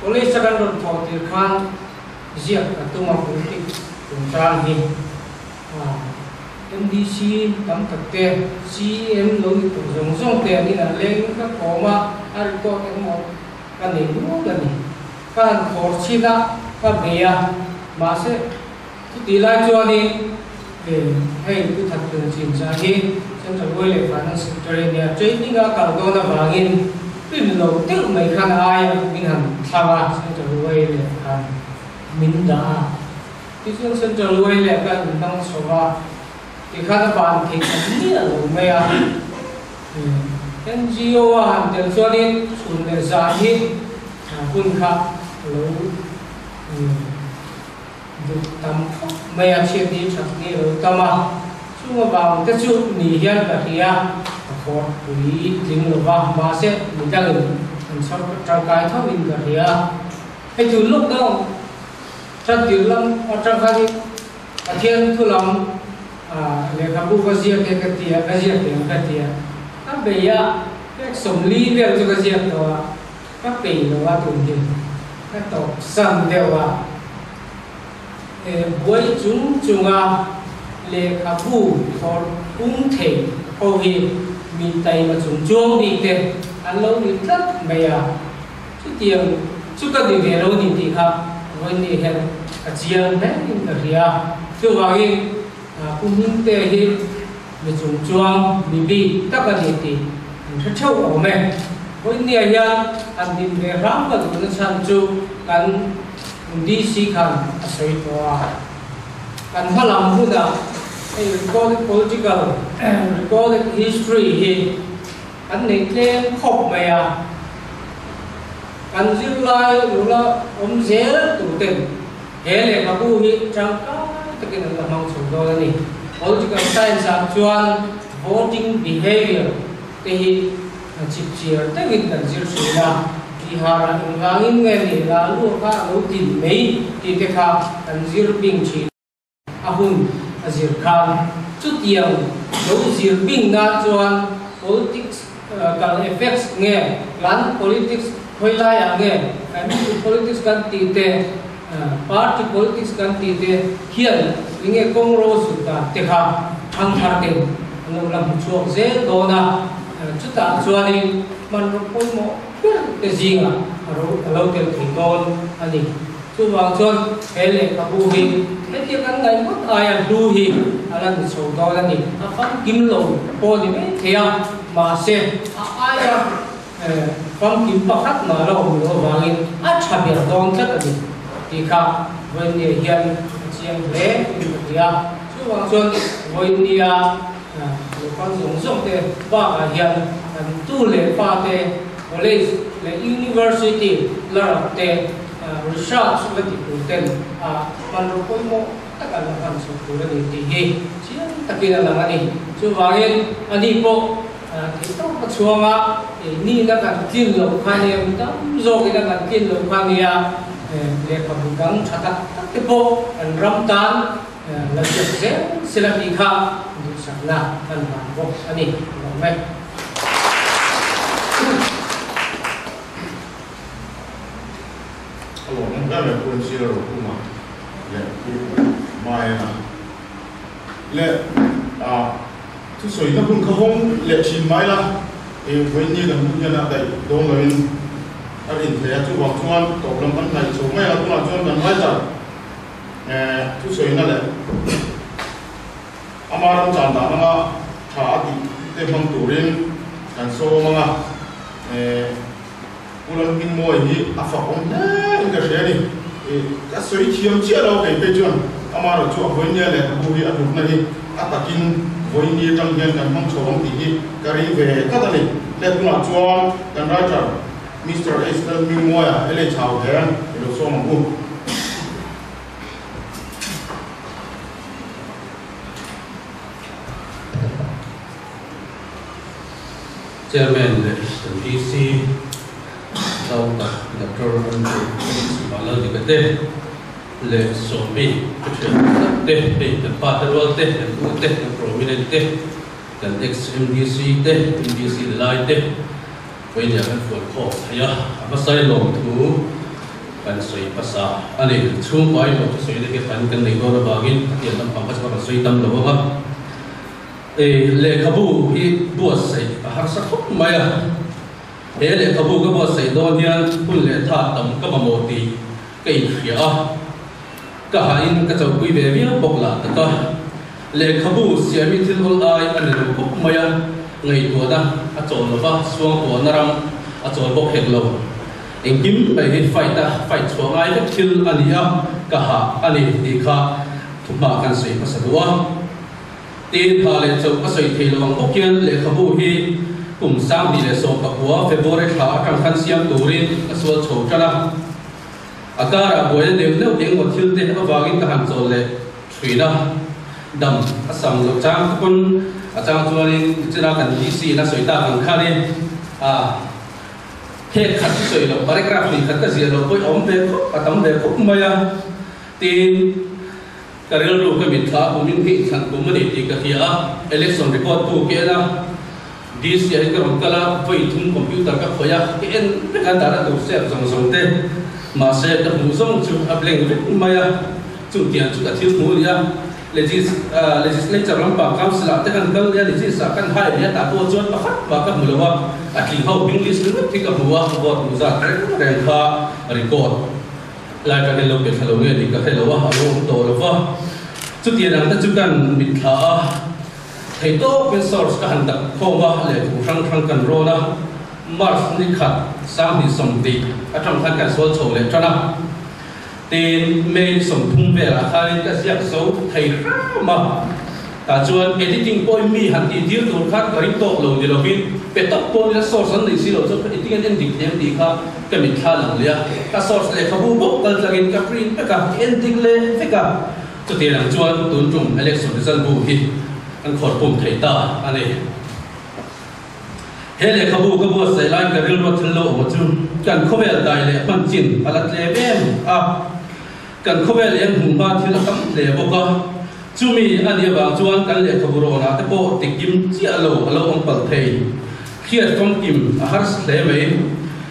college a kan rawn thawh tir khan ziak ka tum a politics chungchang hi MDC tam tak te, CEM lo ni tawh zawng zawng te an inah leng ka kawm a, a record engmaw ka nei nual a ni. Ka han khawr chhin a, ka bei a, mahse chutih lai chuanin hei Pu Thatlung Chinchah hi Central Oil leh Finance Secretary a nia, training a kal dawn avangin rin lo deuh mai khan a aia min han thlang a, Central Oil leh khan min dah a. Tichuan Central Oil leh ka inhmang chho a, tikhan a ban theih ta miah lo mai a. NGO a han tel chuanin chhun leh zan hi hun kha a lo duh tam khawp mai a, chhiat ni that ni a lo tam a, chung avang te chu ni hian ka hria, ka khawr pui tling lo va, mahse midangin an chhawr tangkai tho in ka hria. Hei chu lockdown that tir lam atang khan in Pathian thu lam lehkhabu ka ziak e ka ti a, ka ziak teh ang ka ti a, ka bei a, pek 40 vel chu ka ziak tawh a, ka peih lo a tun hi ka tawp san deuh a, buai chung chunga lehkhabu thawr pung thei ho hi mi taima chung chuang bik te an lo ni tlat mai a, chutiang chu ka ni ve lo ni tih kha vawiin hian ka chiang hle in ka hria. Chuvangin Pu Hmingte hi mi chung chuang mi bik tak a ni tih an hre theuh awm e. Vawiinniah hian an din ve hram ka duhna chhan chu kan DC khan a sawi tawh a. Kan hmalam hunah hei recorded political, recorded history hi kan nei tlem khawp mai a. Kan zirlai nula awm zel turten he lehkhabu hi tangkai takin an la hmang chho dawn a ni. Political science ah chuan voting behavior te hi chipchiar deuhin kan zir thin a, Bihar-ah engvangin nge ni la luah kha a lo tin mai tih te kha kan zir bing thin a hun a zir khan. Chutiang lo zir bing nan chuan politics kal effects nge clan politics khawi laiah nge family politics kan tih te, party politics kan tih te hian enge kawng ro zut dan te kha thangthar ten an lo la hmu chhuak zel dawn a, chutah chuanin hmanraw pawimawh ber te zingah a ro a lo tel thei dawn a ni. Chuvang chuan he lehkhabu hi hetia kan ngaih ngawt aia hlu hi a la ni chho dawn a ni. A famkim lo pawh ni mai thei a, mahse a aia Famkim pakhat mah la awm loh avangin a tha ber dawn tlat a ni tih kha vawiinniah hian a chiang hle in ka ti a. Chuvang chuan vawiinnia lokal zawng zawng te bakah hian kan tu leh pa te college leh university la rak te research la ti tur ten a hmanraw pawimawh tak an la hman chhuak tur a ni tih hi chiang takin a lang a ni. Chuvangin ani pawh Thei tawk a chhuang a, nihna kan tlin loh kha nia, mi tam zawkin a kan tlin loh kha nia, lehkhabu dang tha tak tak te pawh kan ram tan la ziak zel sela tih kha duhsakna kan hlan bawk a ni. Lawm e. A lawmawm ber mai Pu Ncira Rokhuma leh Pu Maena leh Thusawina hun kha hawng leh thin mai la, eng vawiin kan hun hian a daih dawn loin a rin thei a, chuvang chuan tawp lam kan hnaih chho mai a, tunah chuan kan writer thusawina leh ama ram chan dan anga tha a tih te hmang turin kan sawm anga Pu Lalhmingmawi hi a fak awm hle in ka hria a ni. Ka sawi thiam chiah lo kei phei chuan amaherawh chu a vawinia lehkhabu hi a hlutna hi a takin vawini atang hian kan hmang chho ang tih hi ka ring ve tlat a ni. Le tunah chuan kan writer Mister H Lalhmingmawia, LH Hauheng, i lo sawm ang u. Chairman leh kan DC Zau tak Doctor Andrew Felix Vanlalnika te leh Sawmi ka thian tak te, hei kan pa te rual te, kan u te, kan prominent te, kan ex MDC te, MDC ni lai te Vawinia kan fual khawk thei a, a hmasai lawmthu kan sawi hmasa a ni. Chhungkuain lawmthu sawi na hi kan kan nei dawn avangin a tian lampang kha chu ka rawn sawi tam lo ang a. Lehkhabu hi buatsaih a harsa khawp mai a, he lehkhabu ka buatsaih dawn hian hun leh tha tam ka mamawh tih ka inhria a, ka hahin ka chauhpui ve viau bawk lah tak a. Lehkhabu siami thil awl ai a ni lo khawp mai a, ngaihtuahna a chawl lo va, suangtuahna ram a chawl bawk hek lo. Engkim mai hi fight a fight chhuah ngai vek thil a ni a, ka hah a ni tih kha thuhma kan sawi hmasa duh a. Tin, tha leh chauh a sawi thei lo ang bawk hian lehkhabu hi kum 2019 February thla atang khan siam turin a sual chho tan a. A karah buaina neuh neuh eng maw thil te avangin ka han chawl leh thin a, dam a sam loh chang te pawn a chang chuanin nichina kan DC in a sawi tak ang khanin a phek khat chu sawi loh paragraph hnih khat ka ziah loh pawh i awm ve khawp a tam ve khawp mai a. Tin. Ka rilru ka mit thla kum in hi inthlan kum a ni tih ka hria a, election record tu ka en a, DC ah hian ka rawn kal a, vawi thum computer ka khawih a, ka en vek a, data tur save zawng zawng te, mahse ka hmuh zawng chu a blank vek mai a, chutiang chu ka thil hmuh a ni a, legis legislature lampang council ah te kan kal leh a, legis ah kan hai leh a, tah pawh chuan pakhat mah ka hmu lo a, a tling ho hming list ringawt hi ka hmu a, vote hmuh zat reng reng kha record. Lai ka lo pe thla lo nge tih ka hre lo a, a lo awm tawh lo va. Chutiang ang te chu kan mitthla a, thei tawkin source ka han dak khawm a, lehkhabu hrang hrang kan rawn a, March ni khat 2020 atang khan kan sual chho leh tan a, tin May ni 30 velah khanin ka ziak zo thei hram a. Tah chuan editing pawhin mi han tih tir tur khan ka ring tawk lo ni lovin pe tawk pawhin a source an nei si lo chuan editing an en dik hnem tih kha ka mitthla lang leh a, ka source lehkhabu bawk kal tlangin ka print vek a, ka en dik leh vek a, chutiang ang chuan tun tum election result bu hi kan khawr pum thei ta a ni. He lehkhabu ka buatsaih laiin ka rilru a thil lo awm chu kan khawvel dai leh hman chin a la tlem em a. Kan khawvel eng hmuh hma thil a tam hle bawk a, chumi a nih avang chuan kan lehkhabu rawnah te pawh tikim chiah lo a lo awm palh thei. Hriat famkim a harsa hle mai.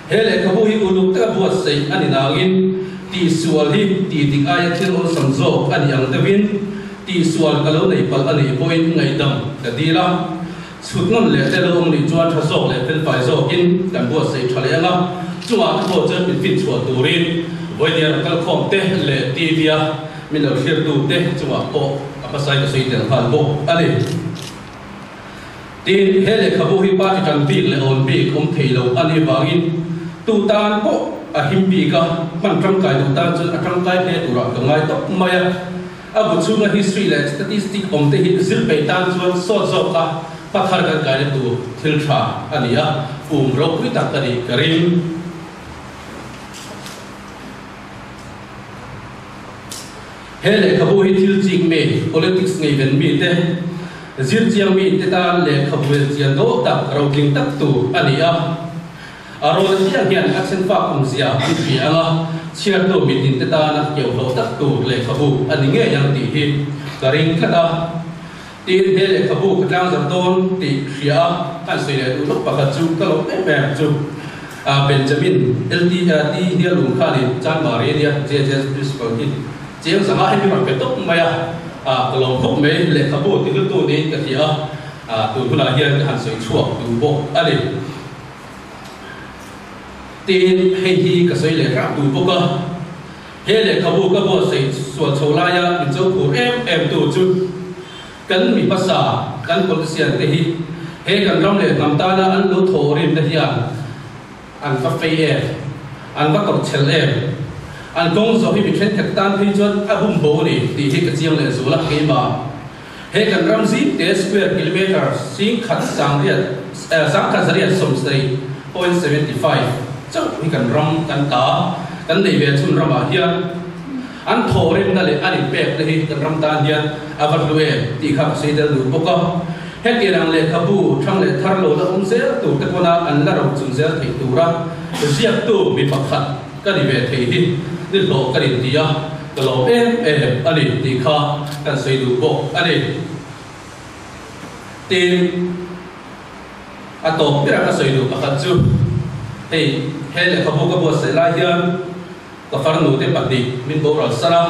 He lehkhabu hi uluk taka buatsaih a ni nangin tihsual hi tih dik aia thil awlsam zawk a nih ang deuhin tihsual ka lo nei palh a nih pawhin ngaihdam ka dil a. Chhut ngawn leh te lo awm nih chuan tha zawk leh felfai zawkin kan buatsaih tha leh ang a, chungah te pawh chuan min finchhuah turin vawinia rawn kal khawm te leh TV-a min lo thlir tu te chungah pawh a hmasai ka sawi tel nghal bawk a ni. Tin, he lehkhabu hi party tan bik leh awn bik awm thei lo a nih vangin tu tan pawh a him bik a, hman tangkai duh tan chuan a tangkai hle turah ka ngai tawp mai a. A bu chhunga history leh statistic awm te hi zir peih tan chuan sawt zawk a pathar kan kaina tur thil tha a ni a, pum ropui tak a nih ka ring. He lehkhabu hi thil chik mi, politics ngeiven mi te, zir chiang mi te tan lehkhabu el chian dawh tak rotling tak tur a ni a. A rawn chiah hian a chhenfak awmzia an hria ang a, chhiartu mitin te tana keuhloh tak tur lehkhabu a ni ngei ang tih hi ka ring tlat a. Tin, he lehkhabu ka tlangzarh dawn tih hria a, kan sawi leh duh lawk pakhat chu ka lawm em em chu Benjamin LT Hialung khanin Chanmari ania JJS Principal hi cheng zanga hemi rawn pe tawp mai a, ka lawm khawp mai lehkhabu tihlutu niin ka hria a, tun hunah hian ka han sawi chhuak duh bawk a ni. Tin, hei hi ka sawi leh hrang duh bawk a, he lehkhabu ka buatsaih sual chho laia min cho phur em em tu chu kan mi hmasa, kan politician te hi he kan ram leh hnam tana an lo thawh rimna hian an va fei em, an va tawrhchhel em, an kawng zawh hi mi thenkhat tan phei chuan a bum bo a ni tih hi ka chiang leh zual a, keimah. He kan ram zing te square kilometre sing khat sangriat 1075. chauh hi kan ram kan ta kan nei ve chhun ramah hian an thawhrimna leh an inpekna hi kan ram tan hian a va hlu em tih kha ka sawi tel duh bawk a. Hetiang ang lehkhabu thang leh thar lo la awm zel tur te pawna an la ro chung zel theih tura ziaktu mi pakhat ka ni ve thei hi ni hlawh ka inti a, ka lawm em em a ni tih kha kan sawi duh bawk a ni. Tin, a tawp bera ka sawi duh pakhat chu hei he lehkhabu ka buatsaih lai hian ka farnu te pahnih min boral san a,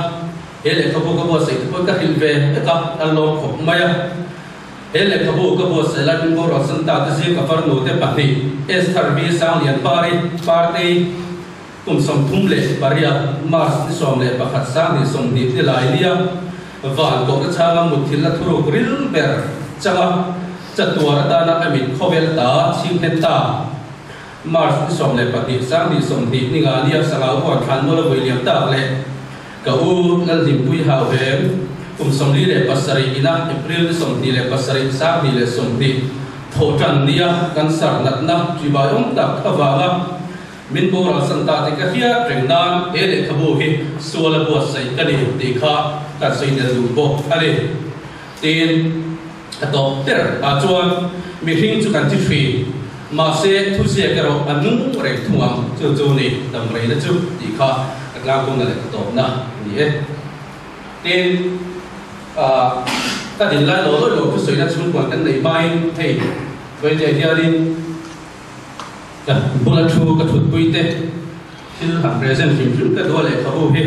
he lehkhabu ka buatsaih te pawh ka hrilh ve vek a, an lawm khawp mai a. He lehkhabu ka buatsaih lai min boral san ta te zing ka farnu te pahnih Esther V Sanglian Pari, Partei, Kum 38 March ni 11 2020 ni lai nia van kohna chhanga mutthilh a thuruk ril ber changa chatuar atana a mit khawvel ta chhing hlen ta. March ni 12 2020 ni nga nia sangau huan thlan mual a vui liam tak leh ka u Lalhlimpui Hauhem kum 47 ina April ni 27 2020 thawhtan nia cancer natna ṭibai awm tak avanga Min boral san ta tih ka hriat reng nan he lehkhabu hi sual a buatsaih ka ni tih kha kan sawi tel duh bawk a ni. Tin, a tawp ber ah chuan mihring chu kan thi hrin, mahse thuziak erawh a nung reng thung ang, chu chu ni damreina chu tih kha ka tlangkawmna leh ka tawpna a ni e. Tin, ka din lai lo lawi lo thusawina chhungkuan kan neih hmain hei Vawite hianin, Ka bula thu ka thutpui te thil han present hrim hrim ka duh a lehkhabu hi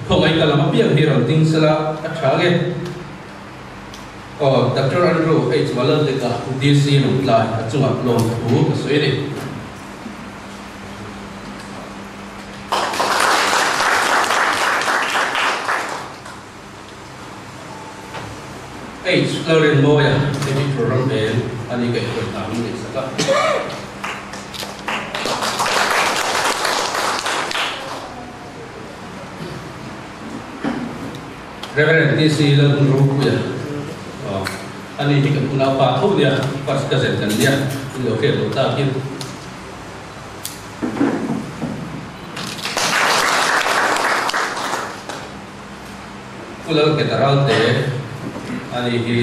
khawngaih ka lam apiang hi rawn ding sela a tha nge. Aw Doctor Andrew H Walaldeka DC Lungtlai a chungah lawmthu ka sawi a ni. H Lalrinmawia Editor ram vel a ni kaihhruai hna min neihsak a. Reverend TC Lalhunropuia a ni hi kan unaupa tho nia, first cousin kan nia, in lo hriat loh takin. Pu Lalnghet Ralte a ni hi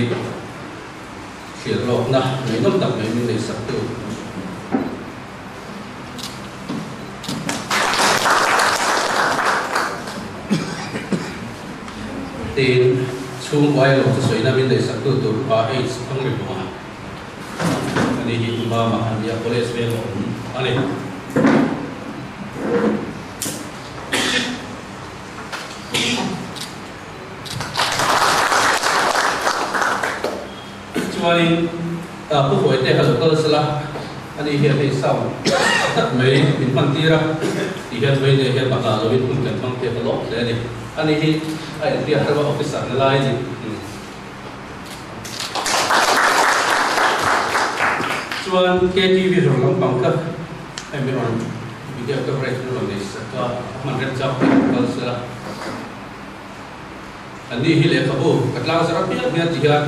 thlir lawkna ngaihnawm tak mai min neihsak tu. Tin, chhungkua emaw thusawina min neihsak tu tur pa H Thangrimuah a ni hi Mama a nia, College veng a awm a ni. Chuanin Pu Huaite kha lo kal sela, ani hian hei sound tak mai min hman tir a, ti hian Vawite hian bakah lovin hun kan hmang tir ta lawk hle a ni. Ani hi a inhriat reuh a, officer na lai a ni. Chuan KTV rawn lampang kha hei mi rawn video coverage min rawn nei sak a, a hman rem chak pawh in kal sela. An ni hi lehkhabu ka tlang zar apiang hian ti hian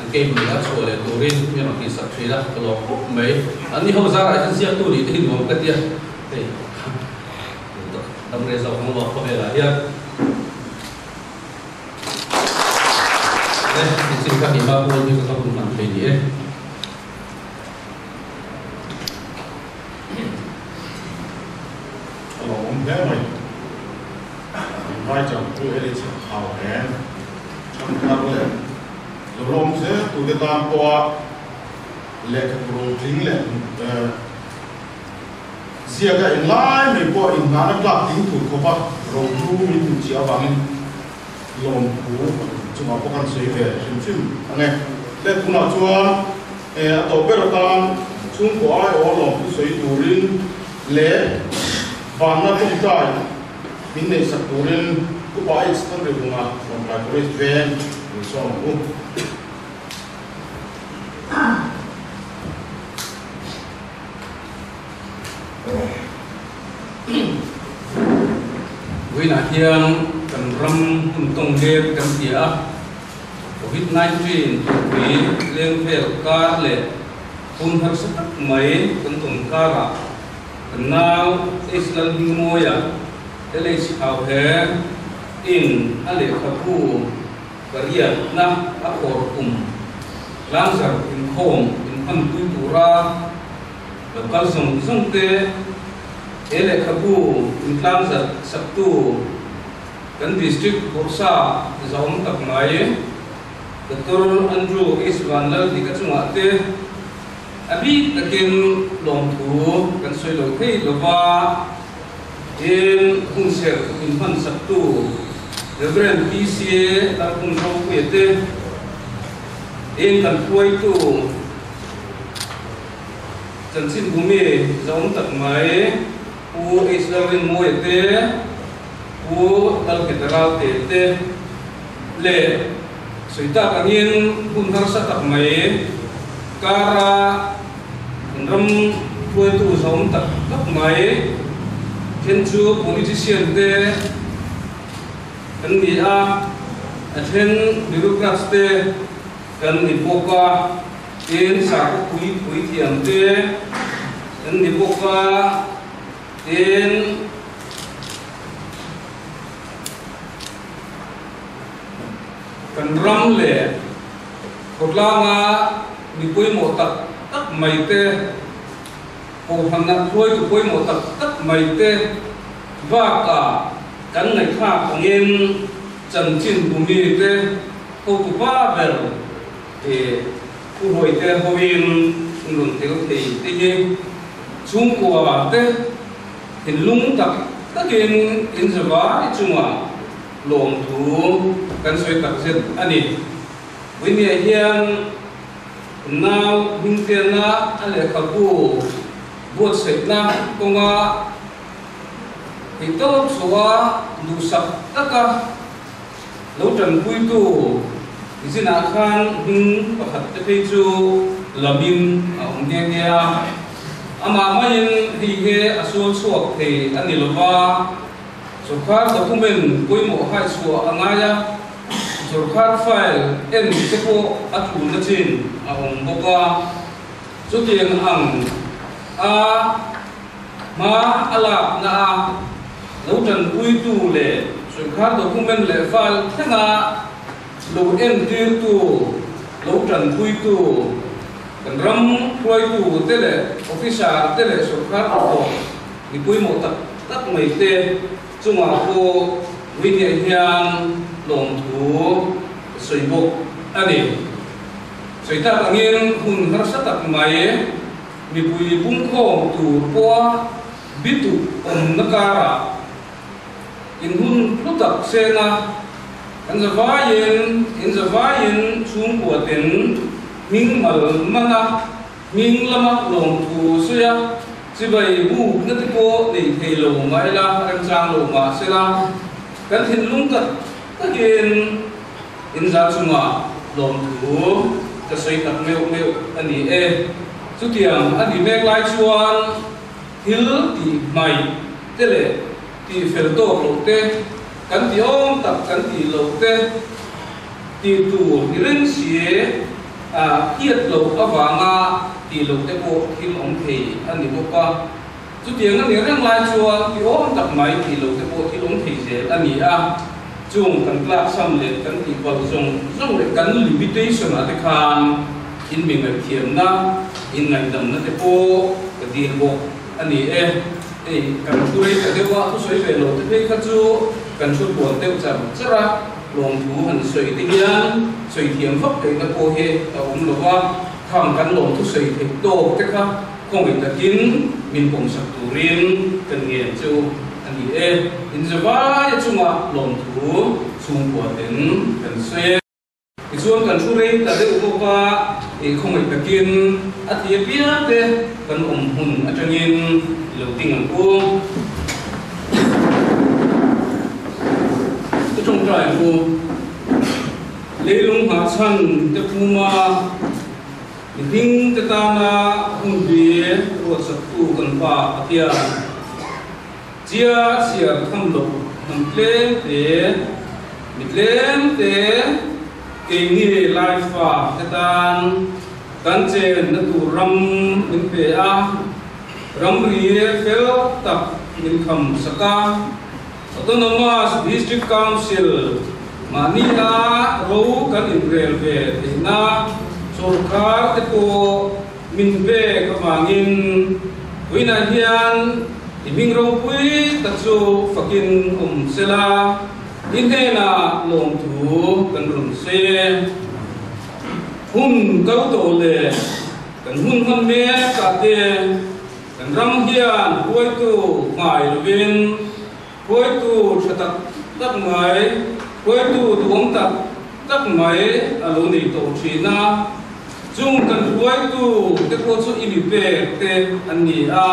an cable a chhuah leh turin mi rawn tih sak thin a, ka lawm khawp mai. An ni ho zarah hian ziaktu nih te hi nuam ka tia, hei damrei zawk ang maw khawvelah hian. Le, nichin kha keimah pawl hi ka ka hun hman thei ni e. A lo awm hle mai. Vai chang chu heli chhak hau eng thangthar leh lo lawm zel tute tan pawha lehkhabu rotling leh ziaka englai mai pawh inhnana tlak ding tur khawpa rohlu min hmuh chiah avangin lawmthu chungah pawh kan sawi ve hrim hrim ang e. Le tunah chuan a tawp ber atan chhungkaw aiawh lawmthu sawi turin leh vanna tawngtai min neihsak turin Upa H Thangrihunga Lawngtlai College Veng min sawm ang u. Vawiinah hian kan ram hun tawng leng kan ti a, Covid 19 tupui leng vel kar leh hun harsa tak mai kan tawn karah Kan nau H Lalhmingmawia, LH Hauhe, in a lehkhabu pariatna a khawr kum tlangzarh inkhawm inhmanpui tura lo kal zawng zawng te he lehkhabu intlangzarh saktu kan District Bawrhsa zahawm tak mai Doctor Andrew H Vanlalhnika chungah te A bik takin lawmthu kan sawi lo thei lo va, tin hunserh inhmansaktu Rev. PC Lalhmun Ropuia te, tin kan hruaitu Chanchinbumi zahawm tak mai Pu H Lalrinmawia te, Pu Lalnghet Ralte te leh Sawi tak angin hun harsa tak mai kara kan ram hruaitu zawm tak tak mai then chu politician te kan ni a, a then bureaucrats te kan ni bawk a, tin sakhaw pui pui thiam te kan ni bawk a, tin. Kan ram leh khawtlanga mi pawimawh tak tak mai te, kohhranah hruaitu pawimawh tak tak mai te bakah kan ngaihthlak angin chanchin bumi te hotu pa ber eh Pu Hawite hoin an rawn tel thei te hi chhungkua te thinlung tak takin in zavai chungah Lawmthu kan sawi tak zet a ni. Vawinia hian nau hmingtianna a lehkhabu buatsaihna kawnga theihtawp chhuah duhsak taka lo tanpuitu zinah khan hming pakhat te phei chu lamin a awm nghe nghe a. Amah maiin hei hi a sual chhuak thei a ni lova. Sorkar document pawimawh hai chhuah a ngai a, sorkar file en te pawh a thulna chin a awm bawk a. Chutiang ang a hma a lakna a lo tanpuitu leh sorkar document leh file thlenga lo entirtu, lo tanpuitu kan ram hruaitu te leh officer te leh sorkar hnathawk Mi pawimawh tak tak mai te chungah pawh Winia hian lawmthu ka sawi bawk a ni. Sawi tak angin hun harsa tak mai mipui pungkhawm tur pawha bituk awmna karah in hun hlu tak sena kan zavaiin in zavaiin chhungkua ten hming mal mana Hming lama lawmthu sawi a, chibai bukna te pawh nei thei lo mah ila, remchang lo mah sela, kan thinlung tak takin inza chungah lawmthu ka sawi tak meuh meuh a ni e. Chutiang a ni mek lai chuan thil tih hmaih te leh tih fel tawk loh te, kan tih awm tak kan tih loh te tih tur ni reng si. Hiat loh avanga tih loh te pawh thil awm thei a ni bawk a. Chutiang a nih reng lai chuan ti awm tak mai tih loh te pawh thil awm thei zel a ni a. Chung kan tlak sam leh kan tih palh zawng zawng leh kan limitation ah te khan in mi ngaihthiamna, in ngaihdamna te pawh ka dil bawk a ni e. Hei kan thu rei ta deuh a, thusawi ve loh te phei kha chu kan thu puan deuh char char a. Lawmthu han sawi te hian sawi thiam vak theihna pawh hi a awm lo va, khang kan lawmthu sawi theih tawk te kha khawngaih takin min pawmsak turin kan ngen che u a ni e. Inzavaia chunga lawmthu chhungkua ten kan sawi e. Tichuan kan thu rei ta deuh bawk a, khawngaih takin a ti apiang te kan awm hmun atangin i lo ding ang u. Ka tawngtai hu leilung nghahchhan te puma mihring te tana hunbi ruatsaktu kan Pa Pathian chia chhiar tham loh hnam tlem te, mi tlem te keini Laifa te tan kan chenna tur ram min pe a. Ramri fel tak min kham sak a, Autonomous District Council mahnia ro kan inrel ve theihna sawrkar te pawh min pek avangin vawiinah hian i hming ropui tak chu fakin awm sela i hnenah lawmthu kan rawn sawi e. Hun kal tawh leh kan hun hman mek ah te kan ram hian hruaitu ngai lovin hruaitu tha tak tak mai, hruaitu duhawm tak tak mai a lo nei tawh thin a. Chung kan hruaitu te pawh chu i mi pek te an ni a,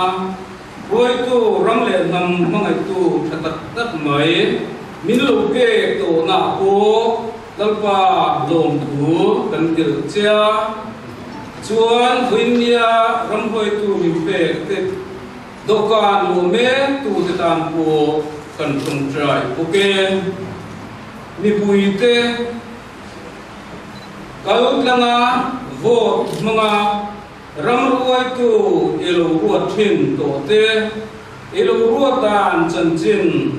hruaitu ram leh hnam hmangaihtu tha tak tak mai min lo pek tawhna pawh Lalpa lawmthu kan kilh che a. Chuan vawinia ram hruaitu min pek te dawhkan luah mek tute tan pawh kan tawngtai bawk e. Mipuite kal tlanga vote hmanga ram ruaitu i lo ruat thin tawh te, i lo ruat dan chanchin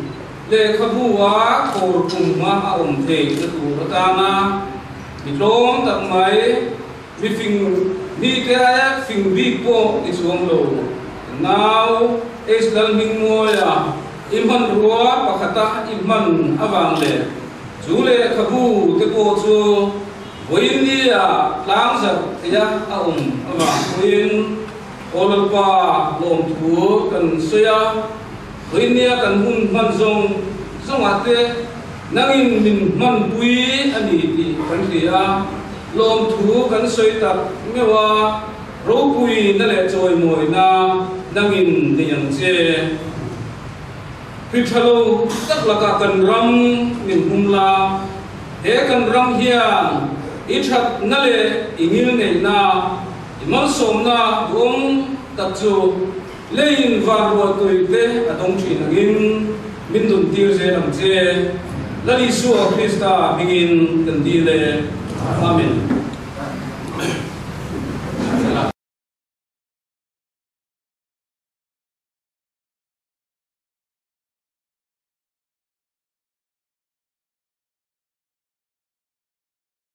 lehkhabu a khawr kum hma a awm theih na tur atana mi tlawm tak mai, mi fing mite aia fing bik pawh ni chuang lo nau H Lalhmingmawia i hmanrua pakhata i hman avang leh chu lehkhabu te pawh chu vawinia tlangzarh theia a awm avang pawhin Aw Lalpa lawmthu kan sawi a, vawinia kan hun hman zawng zawngah te nangin min hmanpui a ni tih kan hria a, lawmthu kan sawi tak meuh a, ropuina leh chawimawina nangin nei ang che. Hri tha lo tak lakah kan ram min hum la, he kan ram hian i thatna leh i ngilneihna, i malsawmna duhawm tak chu leiin van ruahtui te a dawng thin angin min dun tir zel ang che. Lal Isua Krista hmingin kan dil e. Amen.